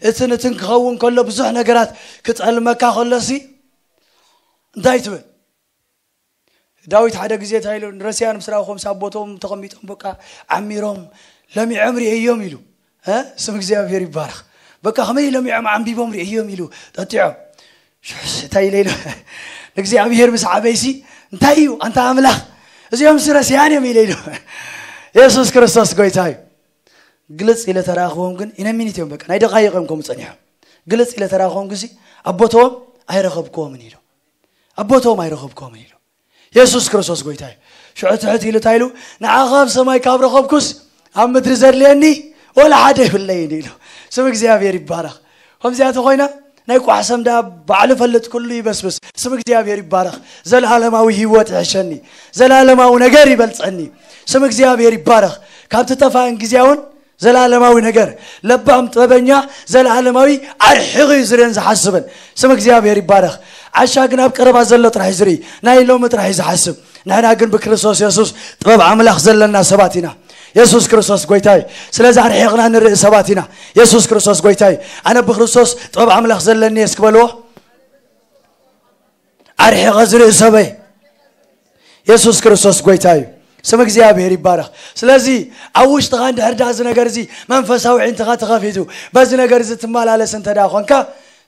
እትን እትን ክኸውን ከሎ፣ ብዙሕ ነገራት ክጸልመካ ከሎሲ እንታይ ትብል? ዳዊት ሓደ ግዜ እንታይ ኢሉ? ንረሲያን ምስ ረኣኹም ሳቦቶም ተቐሚጦም በቃ ዓሚሮም ለሚዖም ርእዮም ኢሉ። እ? ስም እግዚኣብሔር ይባረኽ። በቃ ከመይ ለሚዖም ዓንቢቦም ርእዮም ኢሉ ጠጢዖም። ሽሕስ እንታይ ኢለ ኢሉ? ንእግዚኣብሔር ምስ ዓበይሲ እንታይ እዩ ኣንታ ኣምላኽ? እዚኦም ሲ ረሲያን እዮም ኢለ ኢሉ። የሱስ ክርስቶስ ጎይታ እዩ። ግልጽ ኢለ ተራኽቦም ግን ኢነ ሚኒት እዮም በቃ ናይ ደቃይቕ እዮም ከምኡ ጸኒሖም። ግልጽ ኢለ ተራኽቦም ግሲ ኣቦቶም ኣይረኸብክዎምን ኢሉ። ኣቦቶም ኣይረኸብክዎምን ኢሉ። የሱስ ክርስቶስ ጎይታ እዩ። ሽዑ ትሕት ኢሉ እንታይ ኢሉ? ንዓኻ ኣብ ሰማይ ካብ ረኸብኩስ ኣብ ምድሪ ዘድልየኒ ወላ ሓደ የብለይን ኢሉ። ስም እግዚኣብሔር ይባረኽ። ከምዚኣ ተኾይና ናይ ቋሕሰም ደኣ ባዕሉ ፈልጥ ኩሉ ይበስብስ። ስም እግዚኣብሔር ይባረኽ። ዘለዓለማዊ ህይወት ይሕሸኒ። ዘለዓለማዊ ነገር ይበልጸኒ። ስም እግዚኣብሔር ይባረኽ። ካብቲ ጠፋእን ግዜያውን ዘለዓለማዊ ነገር። ለባም ጥበበኛ ዘለዓለማዊ ኣርሒቑ እዩ ዝርእን ዝሓስብን። ስም እግዚኣብሔር ይባረኽ። ዓሻ ግን ኣብ ቀረባ ዘሎ ጥራሕ እዩ ዝርኢ፣ ናይ ሎሚ ጥራሕ እዩ ዝሓስብ። ንሕና ግን ብክርስቶስ የሱስ ጥበብ ኣምላኽ ዘለና ሰባት ኢና። የሱስ ክርስቶስ ጎይታ እዩ። ስለዚ ኣርሒቕና ንርኢ ሰባት ኢና። የሱስ ክርስቶስ ጎይታ እዩ። ኣነ ብክርስቶስ ጥበብ ኣምላኽ ዘለኒ እየ እስኪ በልዎ። ኣርሒቐ ዝርኢ ሰበይ። የሱስ ክርስቶስ ጎይታ እዩ። ስም እግዚኣብሔር ይባረኽ። ስለዚ ኣብ ውሽጥኻ እንድሕር ደኣ እዚ ነገር እዚ መንፈሳዊ ዒንትኻ ተኸፊቱ በዚ ነገር እዚ ትመላለስ እንተ ደኣ ኾንካ፣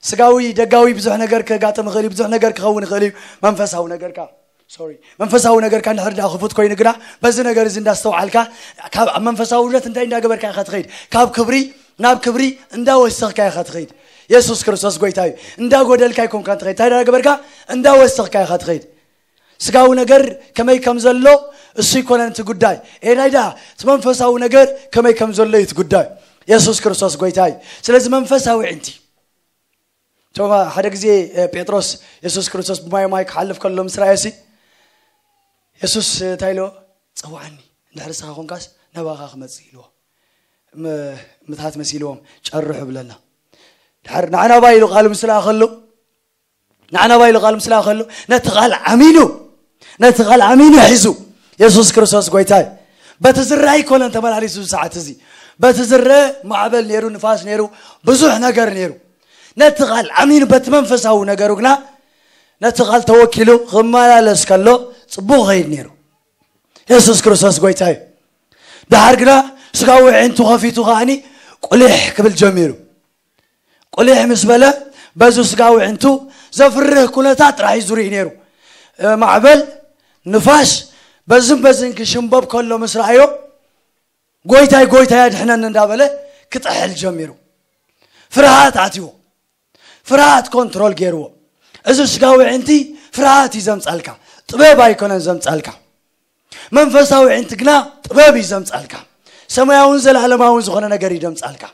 ስጋዊ ደጋዊ ብዙሕ ነገር ከጋጥም ይኽእል እዩ፣ ብዙሕ ነገር ክኸውን ይኽእል እዩ። መንፈሳዊ ነገርካ ሶሪ መንፈሳዊ ነገርካ እንድሕር ደኣ ክፉት ኮይኑ ግና በዚ ነገር እዚ እንዳስተውዓልካ ካብ ኣብ መንፈሳውነት እንታይ እንዳገበርካ ኢኻ ትኸይድ? ካብ ክብሪ ናብ ክብሪ እንዳወሰኽካ ኢኻ ትኸይድ። የሱስ ክርስቶስ ጎይታ እዩ። እንዳጎደልካ ኣይኮንካን ትኸይድ። እንታይ እንዳገበርካ? እንዳወሰኽካ ኢኻ ትኸይድ። ስጋዊ ነገር ከመይ ከም ዘሎ እሱ ይኮነን እቲ ጉዳይ። ኤናይ ደኣ እቲ መንፈሳዊ ነገር ከመይ ከም ዘሎ እዩ እቲ ጉዳይ። የሱስ ክርስቶስ ጎይታ እዩ። ስለዚ መንፈሳዊ ዕንቲ እቶም ሓደ ግዜ እ፣ ጴጥሮስ የሱስ ክርስቶስ ብማይ ማይ ክሓልፍ ከሎ ምስ ረኣየሲ የሱስ እንታይ ኢልዎ? ጸውዓኒ፣ እንድሕር ንስኻ ኮንካስ ናባኻ ክመጽእ ኢልዎ። ም- ምትሃት መሲልዎም ጨርሑ ብለና። ድሓር ንዓናባ ኢሉ ቃሉ ምስ ለኣኸሉ ንዓናባ ኢሉ ቃሉ ምስ ለኣኸሉ ነቲ ቃል ኣሚኑ ነቲ ቃል ኣሚኑ ሒዙ የሱስ ክርስቶስ ጎይታ እዩ። በቲ ዝረአ ኣይኮነን ተመላሊሱ እዚ ሰዓት እዚ። በቲ ዝረአ ማዕበል ነይሩ፣ ንፋስ ነይሩ፣ ብዙሕ ነገር ነይሩ። ነቲ ቃል ኣሚኑ በቲ መንፈሳዊ ነገሩ ግና ነቲ ቃል ተወኪሉ ክመላለስ ከሎ ጽቡቕ ኸይድ ነይሩ። የሱስ ክርስቶስ ጎይታ እዩ። ደሓር ግና ስጋዊ ዕንቱ ከፊቱ ከኣኒ ቁሊሕ ክብል ጀሚሩ። ቁሊሕ ምስ በለ በዚ ስጋዊ ዕንቱ ዘፍርህ ኩነታት ጥራሕ እዩ ዝርኢ ነይሩ። እ፣ ማዕበል፣ ንፋስ፣ በዝን በዝን ክሽምበብ ከሎ ምስ ረኣዮ፣ ጎይታይ ጎይታይ ኣድሕነኒ እንዳበለ ክጥሕል ጀሚሩ። ፍርሃት ኣትዎ። ፍርሃት ኮንትሮል ገይርዎ። እዚ ስጋዊ ዕንቲ ፍርሃት እዩ ዘምጻልካ፣ ጥበብ ኣይኮነን ዘምጻልካ። መንፈሳዊ ዕንቲ ግና ጥበብ እዩ ዘምጻልካ። ሰማያውን ዘለዓለማውን ዝኾነ ነገር እዩ ዘምጻልካ።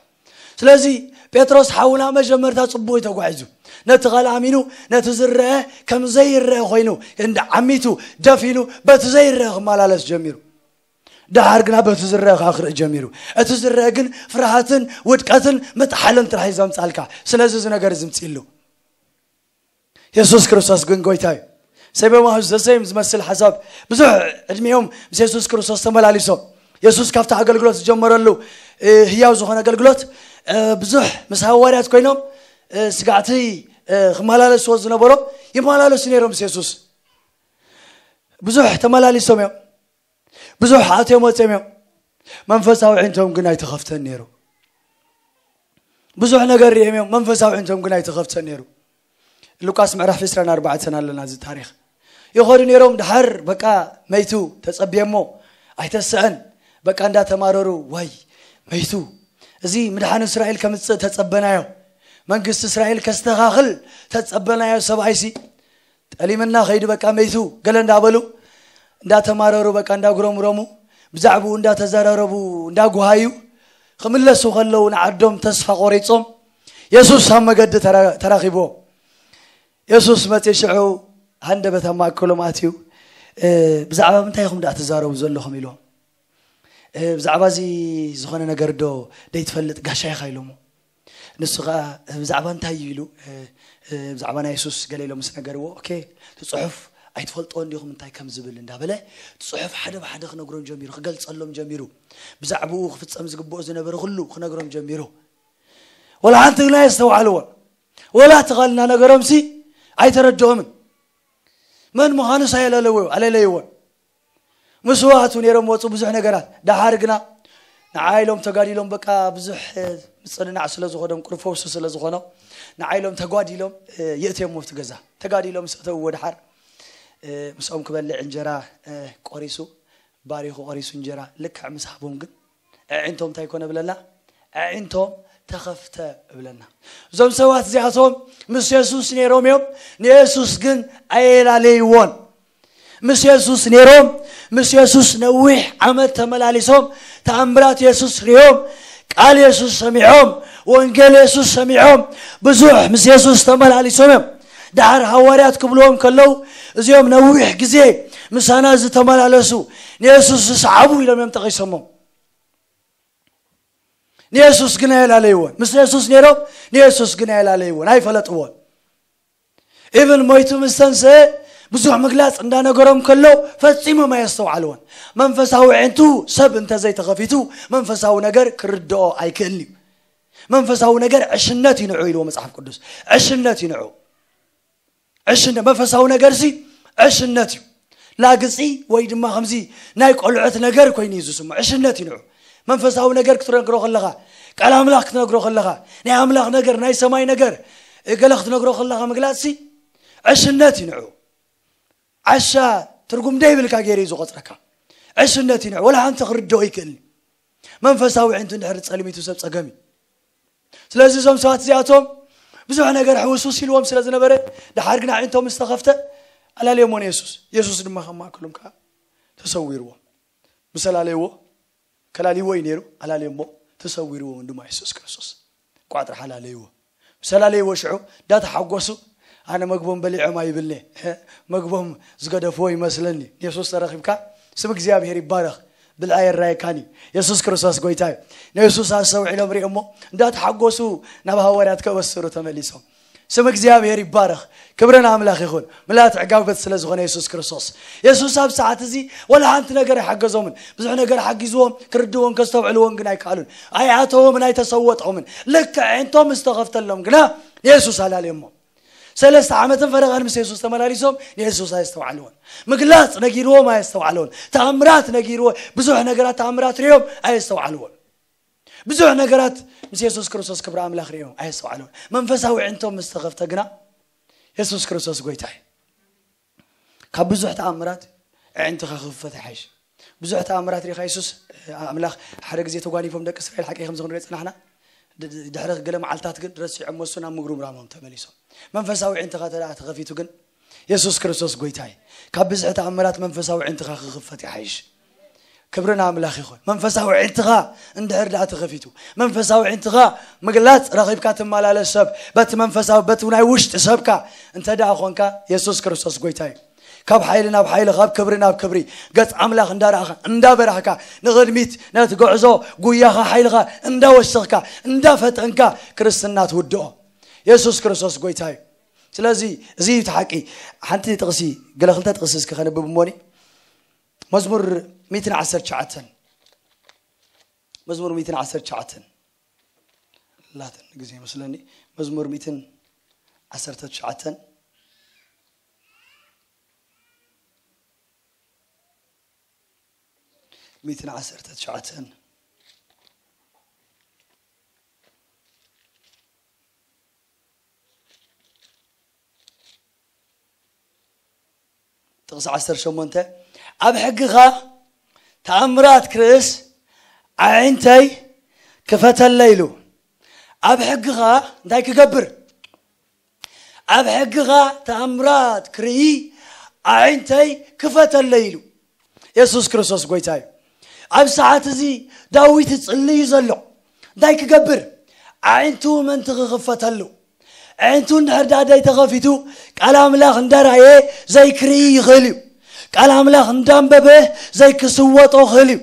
ስለዚ ጴጥሮስ ሓውና መጀመርታ ጽቡቕ እዩ ተጓዒዙ። ነቲ ቃል ኣሚኑ፣ ነቲ ዝረአ ከም ዘይረአ ኮይኑ፣ እንዳ ዓሚቱ፣ ደፊኑ፣ በቲ ዘይረአ ክመላለስ ጀሚሩ። ደሓር ግና በቲ ዝረአ ከኣ ክርኢ ጀሚሩ። እቲ ዝረአ ግን ፍርሃትን ውድቀትን ምጥሓልን ጥራሕ እዩ ዘምጻልካ። ስለዚ እዚ ነገር እዚ ምጽእ ኣሎ። የሱስ ክርስቶስ ግን ጎይታ እዩ። ሰበ ማሁስ ዘሰይም ዝመስል ሓሳብ፣ ብዙሕ ዕድሚኦም ምስ የሱስ ክርስቶስ ተመላሊሶም። የሱስ ካብቲ ኣገልግሎት ዝጀመረሉ፣ እ፣ ህያው ዝኾነ ኣገልግሎት፣ እ፣ ብዙሕ ምስ ሃዋርያት ኮይኖም፣ እ፣ ስጋዕቲ፣ እ፣ ክመላለስዎ ዝነበሮ ይመላለሱ ነይሮም ምስ የሱስ። ብዙሕ ተመላሊሶም እዮም። ብዙሕ ኣትዮም ወፅዮም እዮም። መንፈሳዊ ዕንቶም ግን ኣይተኸፍተን ነይሩ። ብዙሕ ነገር ሪኦም እዮም። መንፈሳዊ ዕንቶም ግን ኣይተኸፍተን ነይሩ። ሉቃስ ምዕራፍ ዕስራን ኣርባዕተን ኣለና እዚ ታሪኽ። ይኸዱ ነይሮም። ድሓር በቃ መይቱ ተጸብየሞ ኣይተስዐን። በቃ እንዳተማረሩ፣ ዋይ መይቱ፣ እዚ ምድሓን እስራኤል ከምጽእ ተጸበናዮ፣ መንግስቲ እስራኤል ከስተኻኽል ተጸበናዮ ሰብኣይሲ ጠሊምና ኸይዱ በቃ መይቱ ገለ እንዳበሉ እንዳተማረሩ በቃ እንዳጉረምረሙ ብዛዕባኡ እንዳተዘራረቡ እንዳጉሃዩ ክምለሱ ከለዉ ንዓዶም ተስፋ ቆሪጾም የሱስ ኣብ መገዲ ተራ-፣ ተራኺብዎም። የሱስ መጺኡ ሽዑ ሃንደበት ኣብ ማእከሎም ኣትዩ፣ "እ፣ ብዛዕባ ምንታይ ኢኹም ደኣ ትዛረቡ ዘለኹም?" ኢልዎም። "እ፣ ብዛዕባ እዚ ዝኾነ ነገር ዶ ደይትፈልጥ ጋሻ ኢኻ?" ኢሎሞ። ንሱ ኸኣ፣ "እ፣ ብዛዕባ እንታይ እዩ?" ኢሉ፣ እ፣ እ፣ ብዛዕባ ናይ የሱስ ገለ ኢሎም ምስ ነገርዎ፣ "ኦኬ፣ እቲ ጽሑፍ ኣይትፈልጥዎን ዲኹም እንታይ ከም ዝብል?" እንዳበለ፣ እቲ ጽሑፍ ሓደ ብሓደ ክነግሮም ጀሚሩ፣ ክገልጸሎም ጀሚሩ። ብዛዕባኡ ክፍጸም ዝግብኦ ዝነበረ ኩሉ ክነግሮም ጀሚሩ። ወላ ሓንቲ ግና ኣየስተውዓልዎን። ወላ እቲ ቃል እናነገሮምሲ ኣይተረድኦምን። መን ምዃኑስ ኣየለለዎ-፣ ኣለለይዎን። ምስኡ ኣትዉ ነይሮም ወፁ ብዙሕ ነገራት። ደሓር ግና ንዓ ኢሎም ተጋዲሎም በቃ ብዙሕ፣ እ፣ ምፅንናዕ ስለ ዝኾኖም፣ ቁሩብ ፈውሲ ስለ ዝኾኖም፣ ንዓ ኢሎም ተጓዲሎም፣ እ፣ የእትዮም ኣብቲ ገዛ። ተጋዲሎም ምስ ኣተውዎ ደሓር፣ እ፣ ምስኦም ክበልዕ እንጀራ፣ እ፣ ቆሪሱ፣ ባሪኹ ቆሪሱ እንጀራ ልክዕ ምስ ሃቦም ግን ኣዒንቶም እንታይ ኮነ ብለና? ኣዒንቶም ተኸፍተ እብለና። እዞም ሰባት እዚኣቶም ምስ የሱስ ነይሮም እዮም፣ ንየሱስ ግን ኣየላለይዎን። ምስ የሱስ ነይሮም፣ ምስ የሱስ ነዊሕ ዓመት ተመላሊሶም፣ ተኣምራት የሱስ ሪኦም፣ ቃል የሱስ ሰሚዖም፣ ወንጌል የሱስ ሰሚዖም፣ ብዙሕ ምስ የሱስ ተመላሊሶም እዮም። ደሓር ሃዋርያት ክብልዎም ከለዉ፣ እዚኦም ነዊሕ ግዜ ምሳና ዝተመላለሱ፣ ንየሱስ ዝሰዓቡ ኢሎም እዮም ጠቒሶሞም። ንየሱስ ግን ኣየላለይዎን። ምስ የሱስ ነይሮም፣ ንየሱስ ግን ኣየላለይዎን፣ ኣይፈለጥዎን። ኢቭን ሞይቱ ምስ ተንስአ ብዙሕ ምግላጽ እንዳነገሮም ከሎ ፈጺሞም ኣየስተውዓልዎን። መንፈሳዊ ዕንቱ ሰብ እንተዘይተኸፊቱ መንፈሳዊ ነገር ክርድኦ ኣይክእልን እዩ። መንፈሳዊ ነገር ዕሽነት እዩ ንዑ ኢልዎ መጽሓፍ ቅዱስ። ዕሽነት እዩ ንዑ። ዕሽነት፣ መንፈሳዊ ነገርሲ ዕሽነት እዩ። ላግጺ ወይ ድማ ከምዚ ናይ ቆልዑት ነገር ኮይኑ እዩ ዝስምዖ። ዕሽነት እዩ ንዑ። መንፈሳዊ ነገር ክትነግሮ ከለኻ፣ ቃል ኣምላኽ ክትነግሮ ከለኻ፣ ናይ ኣምላኽ ነገር፣ ናይ ሰማይ ነገር፣ ገለ ክትነግሮ ከለኻ ምግላጽሲ ዕሽነት እዩ ንዑ። ዓሻ ትርጉም ደይብልካ ገይሩ እዩ ዝቖጽረካ። ዕሽነት እዩ ንዑ። ወላ ሓንቲ ክርድኦ ይክእል። መንፈሳዊ ዕንቱ እንድሕር ጸልሚቱ ሰብ ጸገም እዩ። ስለዚ እዞም ሰባት እዚኣቶም ብዙሕ ነገር ሕውስውስ ኢልዎም ስለ ዝነበረ፣ ደሓር ግን ኣዒንቶም ምስ ተኸፍተ ኣላለየሞ ንየሱስ። የሱስ ድማ ካብ ማእከሎም ከኣ ተሰዊርዎም። ምስ ኣላለይዎ፣ ከላልይዎ እዩ ነይሩ፣ ኣላለየሞ፣ ተሰዊርዎ እውን ድማ የሱስ ክርስቶስ። ቋጥሪ ሓላለይዎ። ምስ ኣላለይዎ ሽዑ እንዳተሓጎሱ፣ ኣነ መግቦም በሊዖም ኣይብልኒ፣ መግቦም ዝገደፍዎ ይመስለኒ። ንየሱስ ተረኺብካ፣ ስም እግዚኣብሔር ይባረኽ። ብልዓ የራየካን እዩ። የሱስ ክርስቶስ ጎይታ እዩ። ንየሱስ ኣስተውዒሎም ሪኦሞ፣ እንዳተሓጎሱ ናብ ሃዋርያት ከበስሩ ተመሊሶም። ስም እግዚኣብሔር ይባረኽ። ክብሪ ንኣምላኽ ይኹን። ምልኣት ዕጋበት ስለ ዝኾነ የሱስ ክርስቶስ። የሱስ ኣብ ሰዓት እዚ ወላ ሓንቲ ነገር ኣይሓገዞምን። ብዙሕ ነገር ሓጊዝዎም፣ ክርድዎን ከስተውዕልዎን ግን ኣይከኣሉን። ኣይኣተዎምን፣ ኣይተሰወጦምን። ልክዕ ኣዒንቶም ዝተኸፍተሎም ግና ንየሱስ ኣላለየሞ። ሰለስተ ዓመትን ፈረቓን ምስ የሱስ ተመላሊሶም ንየሱስ ኣየስተውዓልዎን። ምግላጽ ነጊርዎም ኣየስተውዓልዎን። ተኣምራት ነጊርዎ፣ ብዙሕ ነገራት ተኣምራት ሪኦም ኣየስተውዓልዎን። ብዙሕ ነገራት ምስ የሱስ ክርስቶስ ክብሪ ኣምላኽ ሪኦም ኣየስተውዓልዎን። መንፈሳዊ ኣዒንቶም ምስ ተኸፍተ ግና የሱስ ክርስቶስ ጎይታ እዩ። ካብ ብዙሕ ተኣምራት ኣዒንትኻ ክኽፈት ይሓይሽ። ብዙሕ ተኣምራት ሪኻ የሱስ ኣምላኽ። ሓደ ግዜ ተጓኒፎም ደቂ እስራኤል ሓቂ ከም ዝኽንሪኦ ጽናሕና። ድሕሪ ገለ መዓልታት ግን ረሲዖም መሱ ናብ ምጉርምራሞም ተመሊሶም። መንፈሳዊ ኣዒንትኻ ተደኣ ተኸፊቱ ግን የሱስ ክርስቶስ ጎይታ እዩ። ካብ ብዝሒ ተኣምራት መንፈሳዊ ኣዒንትኻ ክኽፈት ይሓይሽ። ክብሪ ንኣምላኽ ይኹን። መንፈሳዊ ኣዒንትኻ እንድሕር ደኣ ተኸፊቱ፣ መንፈሳዊ ኣዒንትኻ ምግላጽ ረኺብካ ትመላለስ ሰብ፣ በቲ መንፈሳዊ፣ በቲ ናይ ውሽጢ ሰብካ እንተ ደኣ ኾንካ፣ የሱስ ክርስቶስ ጎይታ እዩ። ካብ ሓይሊ ናብ ሓይሊ፣ ካብ ክብሪ ናብ ክብሪ፣ ገጽ ኣምላኽ እንዳረኣኻ፣ እንዳበራህካ፣ ንቕድሚት ነቲ ጉዕዞ ጉያኻ፣ ሓይልኻ እንዳወሰኽካ፣ እንዳፈጠንካ ክርስትና ትውድኦ። የሱስ ክርስቶስ ጎይታ እዩ። ስለዚ እዚ እዩ እቲ ሓቂ። ሓንቲ ጥቕሲ፣ ገለ ክልተ ጥቕሲ እስኪ ከነብብ እሞኒ። መዝሙር ሚእትን ዓሰርተ ትሽዓተን፣ መዝሙር ሚእትን ዓሰርተ ትሽዓተን ላትን ግዜ ይመስለኒ። መዝሙር ሚእትን ዓሰርተ ትሽዓተን፣ ሚእትን ዓሰርተ ትሽዓተን፣ ጥቕሲ ዓሰርተ ሸሞንተ፣ ኣብ ሕግኻ ተኣምራት ክርእስ ኣዒንተይ ክፈተለይ ኢሉ። ኣብ ሕግኻ እንታይ ክገብር? ኣብ ሕግኻ ተኣምራት ክርኢ ኣዒንተይ ክፈተለይ ኢሉ። የሱስ ክርስቶስ ጎይታ እዩ። ኣብ ሰዓት እዚ ዳዊት ይጽሊ እዩ ዘሎ። እንታይ ክገብር? ኣዒንቱ ምእንቲ ክኽፈተሉ። ኣዒንቱ እንድሕር ደኣ ደይተኸፊቱ፣ ቃል ኣምላኽ እንዳረኣየ ዘይክርኢ ይኽእል እዩ። ቃል ኣምላኽ እንዳንበበ ዘይክስወጦ ክእል እዩ።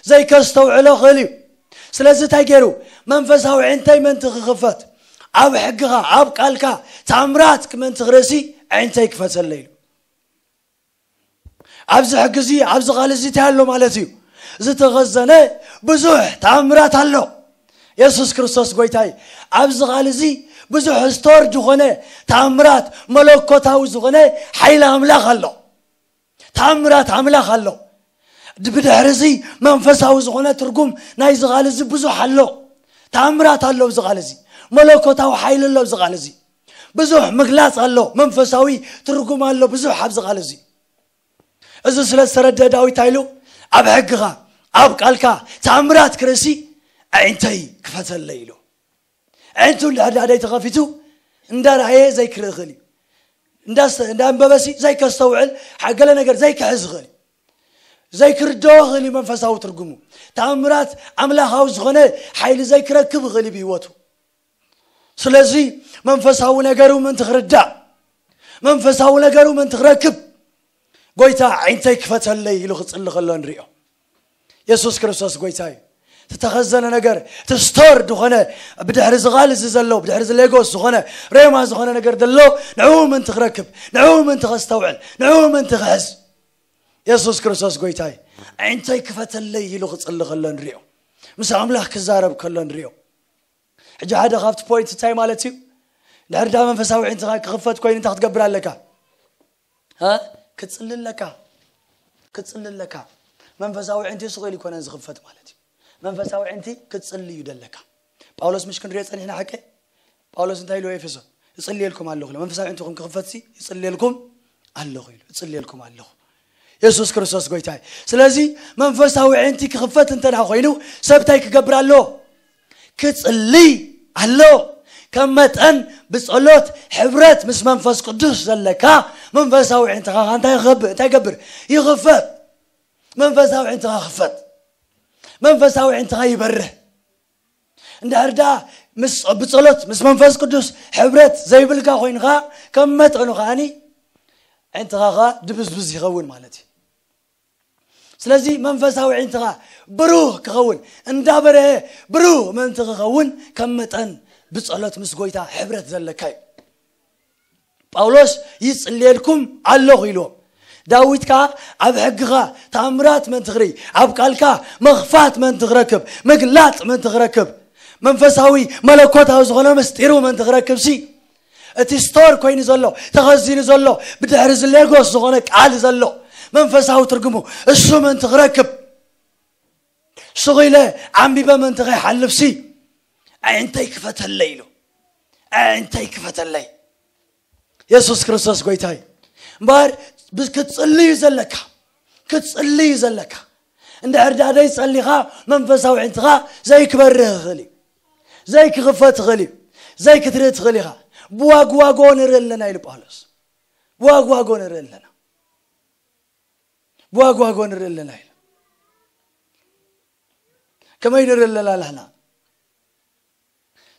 ዘይከስተውዕሎ ክእል እዩ። ስለዚ እንታይ ገይሩ? መንፈሳዊ ኣዒንተይ ምእንቲ ክኽፈት፣ ኣብ ሕግኻ፣ ኣብ ቃልካ ተኣምራት ምእንቲ ክርእሲ ኣዒንተይ ክፈተለይ ኢሉ። ኣብዚ ሕጊ እዚ፣ ኣብዚ ቃል እዚ እንታይ ኣሎ ማለት እዩ? ዝተኸዘነ ብዙሕ ተኣምራት ኣሎ። የሱስ ክርስቶስ ጎይታ እዩ። ኣብዚ ቃል እዚ ብዙሕ ስቶር ዝኾነ ተኣምራት፣ መለኮታዊ ዝኾነ ሓይሊ ኣምላኽ ኣሎ። ተኣምራት ኣምላኽ ኣሎ። ድ-፣ ብድሕሪ እዚ መንፈሳዊ ዝኾነ ትርጉም ናይዚ ቃል እዚ ብዙሕ ኣሎ። ተኣምራት ኣሎ ኣብዚ ቃል እዚ። መለኮታዊ ሓይሊ ኣሎ ኣብዚ ቃል እዚ። ብዙሕ ምግላጽ ኣሎ፣ መንፈሳዊ ትርጉም ኣሎ ብዙሕ ኣብዚ ቃል እዚ። እዚ ስለ ዝተረድአ ዳዊት እንታይ ኢሉ? ኣብ ሕግኻ፣ ኣብ ቃልካ ተኣምራት ክርእሲ ኣዒንተይ ክፈተለይ ኢሉ። ኣዒንቱ እንድሕር ደኣ ደይተኸፊቱ፣ እንዳረኣየ ዘይክርኢ ይኽእል እዩ። እንዳስ-፣ እንዳንበበሲ ዘይከስተውዕል፣ ሓ-፣ ገለ ነገር ዘይክሕዝ ይኽእል እዩ። ዘይክርድኦ ይኽእል እዩ መንፈሳዊ ትርጉሙ። ተኣምራት ኣምላኻዊ ዝኾነ ሓይሊ ዘይክረክብ ይኽእል እዩ ብህይወቱ። ስለዚ መንፈሳዊ ነገሩ ምእንቲ ክርዳእ፣ መንፈሳዊ ነገሩ ምእንቲ ክረክብ፣ ጎይታ ኣዒንተይ ክፈተለይ ኢሉ ክጽሊ ከሎ ንሪኦ። የሱስ ክርስቶስ ጎይታ እዩ። እቲ ተኸዘነ ነገር፣ እቲ ስቶር ዝኾነ፣ ብድሕሪ እዚ ቃል እዚ ዘሎ፣ ብድሕሪ እዚ ሌጎስ ዝኾነ፣ ሬማ ዝኾነ ነገር ዘሎ፣ ንዕኡ ምእንቲ ክረክብ፣ ንዕኡ ምእንቲ ከስተውዕል፣ ንዕኡ ምእንቲ ክሕዝ፣ የሱስ ክርስቶስ ጎይታ እዩ። ኣዒንተይ ክፈተለይ ኢሉ ክጽሊ ከሎ ንሪኦ። ምስ ኣምላኽ ክዛረብ ከሎ ንሪኦ። ሕጂ ሓደ ካብቲ ፖይንት እንታይ ማለት እዩ? ድሕሪ ዳ መንፈሳዊ ኣዒንትኻ ክኽፈት ኮይኑ እንታይ ክትገብር ኣለካ? እ? ክጽሊ ኣለካ። ክጽሊ ኣለካ። መንፈሳዊ ኣዒንቲ ስቕ ኢሉ ይኮነን ዝኽፈት ማለት እዩ። መንፈሳዊ ኣዒንቲ ክጽሊ እዩ ደለካ። ጳውሎስ ምሽ ክንሪኦ ጸኒሕና ሓቀ? ጳውሎስ እንታይ ኢሉ ኤፌሶን? "እጽልየልኩም ኣለኹ" ኢሉ። መንፈሳዊ ኣዒንትኹም ክኽፈትሲ "እጽልየልኩም ኣለኹ" ኢሉ። "እጽልየልኩም ኣለኹ" የሱስ ክርስቶስ ጎይታ እዩ። ስለዚ መንፈሳዊ ኣዒንቲ ክኽፈት እንተ ደኣ ኮይኑ ሰብ እንታይ ክገብር ኣለዎ? ክጽሊ ኣሎ። ከም መጠን ብጸሎት ሕብረት ምስ መንፈስ ቅዱስ ዘለካ መንፈሳዊ ኣዒንትኻ እንታይ ክገብር? እንታይ ይገብር? ይኽፈት። መንፈሳዊ ኣዒንትኻ ክፈት። መንፈሳዊ ኣዒንትኻ ይበርህ። እንድሕር ደኣ ምስ፣ ብጸሎት ምስ መንፈስ ቅዱስ ሕብረት ዘይብልካ ኮይንኻ ከም መጠኑ ከኣኒ ኣዒንትኻ ኸኣ ድብዝብዝ ይኸውን ማለት እዩ። ስለዚ መንፈሳዊ ኣዒንትኻ ብሩህ ክኸውን፣ እንዳበረሀ ብሩህ ምእንቲ ክኸውን ከም መጠን ብጸሎት ምስ ጎይታ ሕብረት ዘለካ እዩ። ጳውሎስ "ይጽልየልኩም ኣለኹ" ኢልዎም። ዳዊት ከኣ "ኣብ ሕግኻ ተኣምራት ምእንቲ ክርኢ፣ ኣብ ቃልካ ምኽፋት ምእንቲ ክረክብ፣ ምግላጽ ምእንቲ ክረክብ፣ መንፈሳዊ መለኮታዊ ዝኾነ ምስጢሩ ምእንቲ ክረክብሲ፣ እቲ ስቶር ኮይኑ ዘሎ፣ ተኸዚኑ ዘሎ፣ ብድሕሪ እዚ ሌጎስ ዝኾነ ቃል ዘሎ መንፈሳዊ ትርጉሙ እሱ ምእንቲ ክረክብ፣ ስቕ ኢለ ዓንቢበ ምእንቲ ከይሓልፍሲ፣ ኣዒንተይ ክፈተለይ" ኢሉ። ኣዒንተይ ክፈተለይ። የሱስ ክርስቶስ ጎይታ እዩ። እምበኣር ብ-፣ ክትጽሊ እዩ ዘለካ። ክትጽሊ እዩ ዘለካ። እንድሕር ዳ ዘይጸሊኻ መንፈሳዊ ዕንትኻ ዘይክበርህ ይኽእል እዩ፣ ዘይክኽፈት ይኽእል እዩ፣ ዘይክትርኢ ትኽእል ኢኻ። ብዋግዋጎ ንርኢ ኣለና ኢሉ ጳውሎስ። ብዋግዋጎ ንርኢ ኣለና፣ ብዋግዋጎ ንርኢ ኣለና ኢሉ። ከመይ ንርኢ ኣለና ኣለና?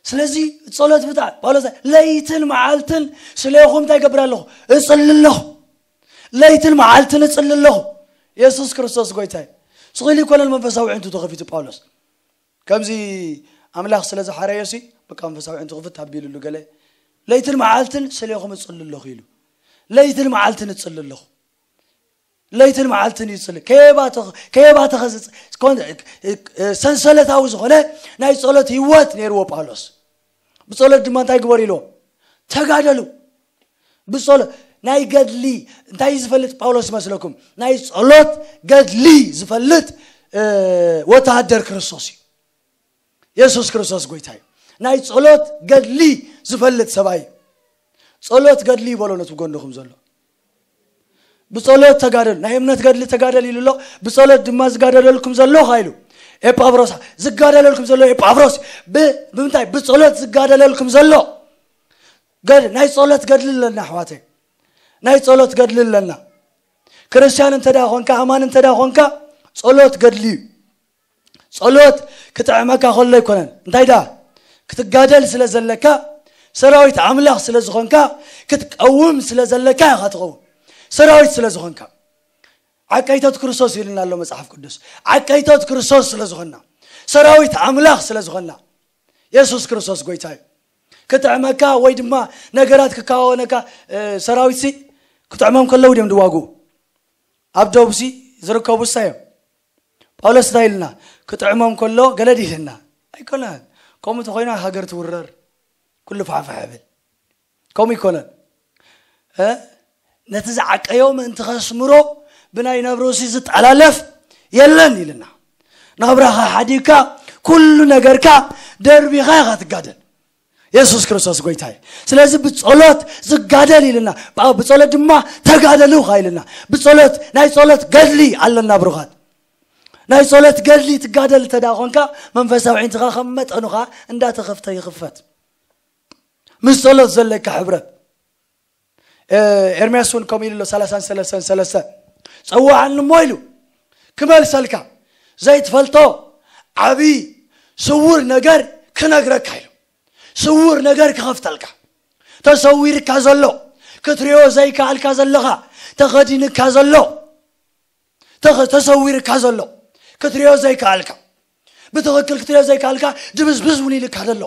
ስለዚ ጸሎት ብጣዕ ጳውሎስ ለይትን መዓልትን ስለኹም እንታይ ገብር ኣለኹ? እጽሊ ኣለኹ። ለይትን መዓልትን እጽሊ ኣለኹ። የሱስ ክርስቶስ ጎይታይ ስኽል ይኮነን መንፈሳዊ ዕንቱ ተኸፊቱ ጳውሎስ ከምዚ ኣምላኽ ስለ ዝሓረዮ ሲ በቃ መንፈሳዊ ዕንቱ ክፍት ኣቢሉሉ ገለ ለይትን መዓልትን ስለኹም እጽሊ ኣለኹ ኢሉ። ለይትን መዓልትን እጽሊ ኣለኹ። ለይትን መዓልትን ይጽሊ ከየባተኸ ዝጽ- ኮን- ሰንሰለታዊ ዝኾነ ናይ ጸሎት ህይወት ነይርዎ ጳውሎስ። ብጸሎት ድማ እንታይ ግበሩ ኢልዎም? ተጋደሉ። ብጸሎት ናይ ገድሊ እንታይ ዝፈልጥ ጳውሎስ መስለኩም? ናይ ጸሎት ገድሊ ዝፈልጥ ወተሃደር ክርስቶስ እዩ። የሱስ ክርስቶስ ጎይታ እዩ። ናይ ጸሎት ገድሊ ዝፈልጥ ሰብኣይ እዩ። ጸሎት ገድሊ ይበሎ ነቲ ጎንድኹም ዘሎ። ብጸሎት ተጋደሉ፣ ናይ እምነት ገድሊ ተጋደል ኢሉ ኣሎ። ብጸሎት ድማ ዝጋደለልኩም ዘሎ ኢሉ ኤጳፍሮስ ዝጋደለልኩም ዘሎ ኤጳፍሮስ ብምንታይ ብጸሎት ዝጋደለልኩም ዘሎ ገድ ናይ ጸሎት ገድሊ ኣለና ኣሕዋተይ። ናይ ጸሎት ገድሊ ኣለና። ክርስቲያን እንተ ደኣ ኾንካ ኣማን እንተ ደኣ ኾንካ ጸሎት ገድሊ እዩ። ጸሎት ክጥዕመካ ከሎ ኣይኮነን። እንታይ ደኣ ክትጋደል ስለ ዘለካ ሰራዊት ኣምላኽ ስለ ዝኾንካ ክትቀውም ስለ ዘለካ ኢኻ ትኸውን። ሰራዊት ስለ ዝኾንካ ዓቀይቶት ክርስቶስ ኢልና ኣሎ መጽሓፍ ቅዱስ። ዓቀይቶት ክርስቶስ ስለ ዝኾንና ሰራዊት ኣምላኽ ስለ ዝኾንና የሱስ ክርስቶስ ጎይታ እዩ። ክጥዕመካ ወይ ድማ ነገራት ክከዋወነካ ሰራዊትሲ ክጥዕሞም ከለዉ ድዮም ድዋጉ ኣብ ደቡብሲ ዝርከቡ እሳ እዮም። ጳውሎስ እንታይ ኢልና ክጥዕሞም ከሎ ገለ ዲህልና ኣይኮነን። ከምኡ ተኮይኑ ሃገር ትውረር ኩሉ ፋሕፋሕ ይብል። ከምኡ ይኮነን። ነቲ ዝዓቀዮ ምእንቲ ከስምሮ ብናይ ነብሮሲ ዝጠላለፍ የለን ኢልና ናብራኻ ሓዲግካ ኩሉ ነገርካ ደርቢኻ ኢኻ ትጋደል። የሱስ ክርስቶስ ጎይታ እዩ። ስለዚ ብጸሎት ዝጋደል ኢልና ብጸሎት ድማ ተጋደሉ ኢልና ብጸሎት ናይ ጸሎት ገድሊ ኣለና ብሩኻት። ናይ ጸሎት ገድሊ ትጋደል እንተ ደኣ ኾንካ መንፈሳዊ ዕንትኻ ከም መጠኑኻ እንዳተኸፍተ ይኽፈት። ምስ ጸሎት ዘለካ ሕብረት ኤርምያስ እውን ከምኡ ኢሉ ኣሎ ሰላሳን ሰለስተን ሰለስተ ጸውዓኒ እሞ ኢሉ ክመልሰልካ ዘይትፈልጦ ዓብዪ ስውር ነገር ክነግረካ ኢሉ ስውር ነገር ክኸፍተልካ ተሰዊርካ ዘሎ ክትሪኦ ዘይከኣልካ ዘለኻ ተኸዲንካ ዘሎ ተኸ- ተሰዊርካ ዘሎ ክትሪኦ ዘይከኣልካ ብትኽክል ክትሪኦ ዘይከኣልካ ድብዝብዝ እውን ኢልካ ዘሎ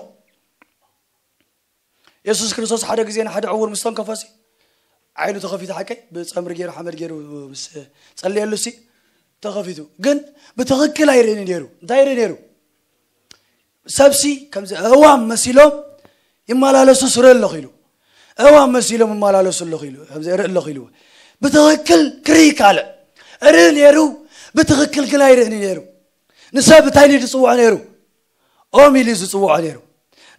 የሱስ ክርስቶስ ሓደ ግዜ ንሓደ ዕውር ምስ ተንከፎ ሲ ዓይኑ ተኸፊቱ ሓቀይ ብፀምሪ ገይሩ ሓመድ ገይሩ ምስ ጸለየሉ ሲ ተኸፊቱ ግን ብትኽክል ኣይርእን ነይሩ እንታይ ይርኢ ነይሩ ሰብሲ ከምዚ እዋም መሲሎም ይመላለሱ ስረ ኣለኹ ኢሉ እዋም መሲሎም ይመላለሱ ኣለኹ ኢሉ ከምዚ እርኢ ኣለኹ ኢሉ ብትኽክል ክርኢ ካልእ እርኢ ነይሩ ብትኽክል ግን ኣይርእን ነይሩ ንሰብ እንታይ ኢሉ ዝፅውዖ ነይሩ ኦም ኢሉ ዝፅውዖ ነይሩ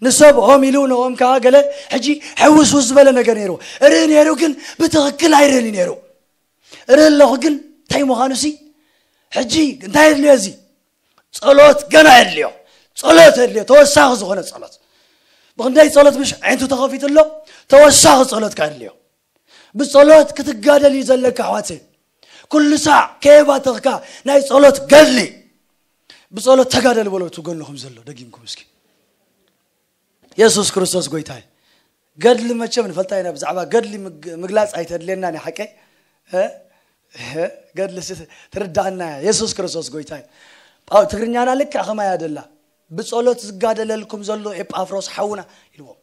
ንሰብ ኦም ኢሉ ንኦም ከዓ ገለ ሕጂ ሕውስውስ ዝበለ ነገር ነይሩ እርኢ ነይሩ ግን ብትኽክል ኣይርእን ነይሩ እርኢ ኣለኹ ግን እንታይ ምዃኑ ሲ ሕጂ እንታይ የድልዮ እዚ ጸሎት ገና የድልዮ ጸሎት የድልዮ ተወሳኺ ዝኾነ ጸሎት ብክንደይ ጸሎት ምሽ ዓይንቱ ተኸፊቱ ኣሎ ተወሳኺ ጸሎት ከድልዮ ብጸሎት ክትጋደል እዩ ዘለካ ኣሕዋተይ ኩሉ ሳዕ ከየባተኽካ ናይ ጸሎት ገድሊ ብጸሎት ተጋደል በሎ እቲ ጎንኹም ዘሎ ደጊምኩም እስኪ የሱስ ክርስቶስ ጎይታ እዩ ገድሊ መቸም ንፈልጣ ኢና ብዛዕባ ገድሊ ምግላፅ ኣይተድልየና ናይ ሓቀይ ገድሊ ትርዳእና እያ የሱስ ክርስቶስ ጎይታ እዩ ትግርኛና ልክዕ ከማይ ኣደላ ብፀሎት ዝጋደለልኩም ዘሎ ኤጳፍሮስ ሓውና ኢልዎም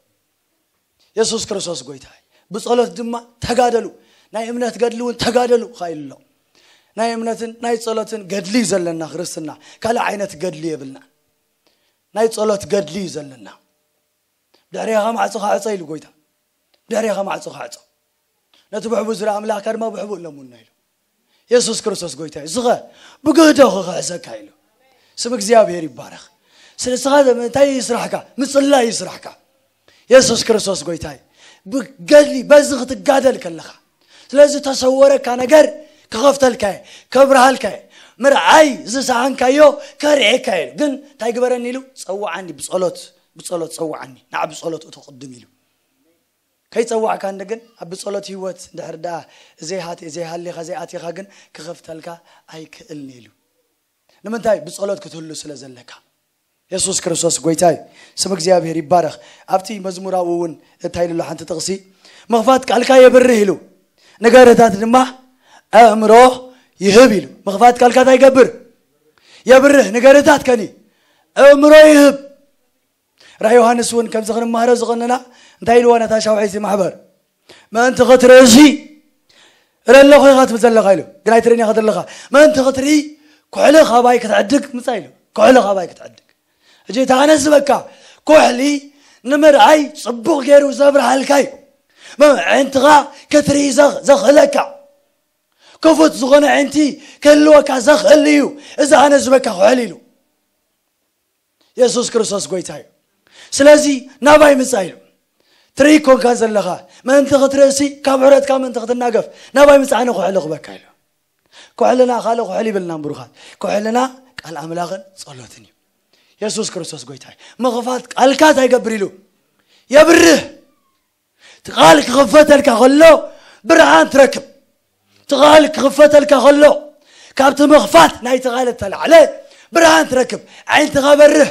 የሱስ ክርስቶስ ጎይታ እዩ ብፀሎት ድማ ተጋደሉ ናይ እምነት ገድሊ እውን ተጋደሉ ካ ኢሉ ኣሎ ናይ እምነትን ናይ ፀሎትን ገድሊ እዩ ዘለና ክርስትና ካልእ ዓይነት ገድሊ የብልና ናይ ጸሎት ገድሊ እዩ ዘለና። ድሕሬኻ ማዕጾ ካዕጾ ኢሉ ጎይታ። ድሕሬኻ ማዕጾ ካዕጾ። ነቲ ብሕቡ ዝረኣ ኣምላኽካ ድማ ብሕቡ እለሙና ኢሉ። የሱስ ክርስቶስ ጎይታ እዩ። ዝኸ ብግህዶ ክኽሕሰካ ኢሉ። ስም እግዚኣብሔር ይባረኽ። ስለ ስኻ እንታይ እዩ ስራሕካ? ምጽላይ እዩ ስራሕካ። የሱስ ክርስቶስ ጎይታ እዩ። ብገድሊ በዚ ክትጋደል ከለኻ ስለዚ ተሰወረካ ነገር ክኸፍተልካ እየ፣ ከብርሃልካ እየ። ምርዓይ ዝሰኣንካዮ ከርእየካ እየ። ግን እንታይ ግበረኒ ኢሉ? ጸውዓኒ ብጸሎት፣ ብጸሎት ጸውዓኒ፣ ንዓ ብጸሎት እቶ ቅድም ኢሉ። ከይጸዋዕካ እንደ ግን ኣብ ብጸሎት ህይወት እንድሕር ደኣ ዘይሃት ዘይሃሊኻ ዘይኣቲኻ ግን ክኸፍተልካ ኣይክእልን ኢሉ። ንምንታይ? ብጸሎት ክትህሉ ስለ ዘለካ። የሱስ ክርስቶስ ጎይታ እዩ። ስም እግዚኣብሔር ይባረኽ። ኣብቲ መዝሙራዊ እውን እንታይ ኢሉ ኣሎ? ሓንቲ ጥቕሲ፣ ምኽፋት ቃልካ የብርህ ኢሉ፣ ነገርታት ድማ ኣእምሮ ይህብ ኢሉ። ምኽፋት ቃልካ እንታይ ይገብር? የብርህ። ነገርታት ከኒ ኣእምሮ ይህብ። ራእይ ዮሃንስ እውን ከምዚ ክንመሃሮ ዝቐነና እንታይ ኢልዋ ነታ ሻውዐይቲ ማሕበር? ምእንቲ ክትርእሲ እረ ኣለኹ ኢኻ ትብል ዘለኻ ኢሉ። ግን ኣይትርእን ኢኻ ዘለኻ። ምእንቲ ክትርኢ ኩሕሊ ካባይ ክትዕድግ ምጻ ኢሉ። ኩሕሊ ካባይ ክትዕድግ። እጂ እቲ ኣነ ዝበካ ኩሕሊ ንምርኣይ ጽቡቕ ገይሩ ዘብርሃልካ እዩ። መ-፣ ኣዒንትኻ ክትርኢ ዘኽ-፣ ዘኽእለካ። ክፉት ዝኾነ ኣዒንቲ ክህልወካ ዘኽእል እዩ። እዚ ኣነ ዝበካ ኩሕሊ ኢሉ። የሱስ ክርስቶስ ጎይታ እዩ። ስለዚ ናባይ ምጻ ኢሉ። ትርኢ ኮንካ ዘለኻ ምእንቲ ክትርእሲ ካብ ሕረትካ ምእንቲ ክትናገፍ ናባይ ምጻ ኣነ ኩሕሊ ክበካ ኢሉ። ኩሕልና ካልእ ኩሕሊ ይብልና ብሩኻት። ኩሕልና ቃል ኣምላኽን ጸሎትን እዩ። የሱስ ክርስቶስ ጎይታ እዩ። ምኽፋት ቃልካ እንታይ ይገብር ኢሉ? የብርህ። እቲ ቃል ክኽፈተልካ ከሎ ብርሃን ትረክብ። እቲ ቃል ክኽፈተልካ ከሎ ካብቲ ምኽፋት ናይቲ ቃል እተላዕለ ብርሃን ትረክብ። ዓይንትኻ በርህ፣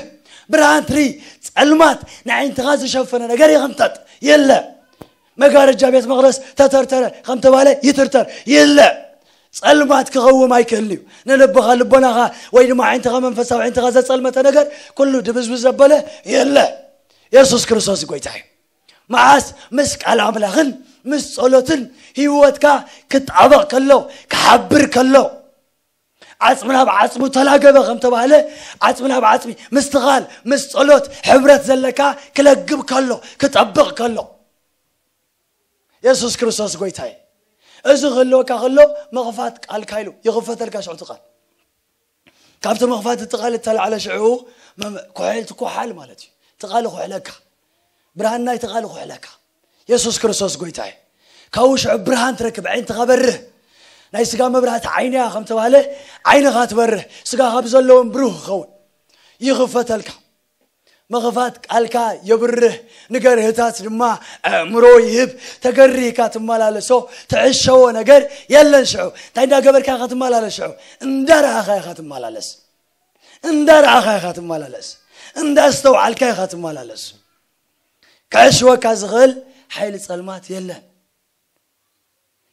ብርሃን ትርኢ። ጸልማት ንዓይንትኻ ዝሸፈነ ነገር ይኽምጠጥ የለ። መጋረጃ ቤት መቕደስ ተተርተረ ከም ተባለ ይትርተር የለ። ጸልማት ክቐውም ኣይክእልን እዩ። ንልብኻ፣ ልቦናኻ ወይ ድማ ዓይንትኻ፣ መንፈሳዊ ዓይንትኻ ዘጸልመተ ነገር ኩሉ ድብዝብዝ ዘበለ የለ። የሱስ ክርስቶስ ጎይታ እዩ። መዓስ? ምስ ቃል ኣምላኽን ምስ ጸሎትን ህይወትካ ክጣበቕ ከሎ፣ ክሓብር ከሎ፣ ዓጽሚ ናብ ዓጽሙ ተላገበ ከም ተባህለ፣ ዓጽሚ ናብ ዓጽሚ ምስትኻል ምስ ጸሎት ሕብረት ዘለካ ክለግብ ከሎ፣ ክጠብቕ ከሎ። የሱስ ክርስቶስ ጎይታ እዩ። እዚ ክህልወካ ከሎ ምኽፋት ቃልካ ኢሉ ይኽፈተልካ ሽዑ እቲ ቃል። ካብቲ ምኽፋት እቲ ቃል እተላዕለ ሽዑ መም-፣ ኩሕል ትኩሓል ማለት እዩ። እቲ ቃል ኩሕለካ። ብርሃን ናይቲ ቃል ኩሕለካ። የሱስ ክርስቶስ ጎይታ እዩ። ካብኡ ሽዑ ብርሃን ትረክብ፣ ዓይንትኻ በርህ። ናይ ስጋ መብራህቲ ዓይኒ እያ ከም ተባህለ፣ ዓይንኻ ትበርህ። ስጋኻ ብዘለዎም ብሩህ ክኸውን ይኽፈተልካ። ምኽፋት ቃልካ የብርህ፣ ንገርህታት ድማ ኣእምሮ ይህብ። ተገሪህካ ትመላለሶ ትዕሸዎ ነገር የለን። ሽዑ እንታይ እንዳገበርካ ኢኻ ትመላለስ? ሽዑ እንዳረኣኻ ኢኻ ትመላለስ። እንዳረኣኻ ኢኻ ትመላለስ። እንዳስተውዓልካ ኢኻ ትመላለስ። ክዕሽወካ ዝኽእል ሓይሊ ጸልማት የለን።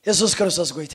የሱስ ክርስቶስ ጎይታ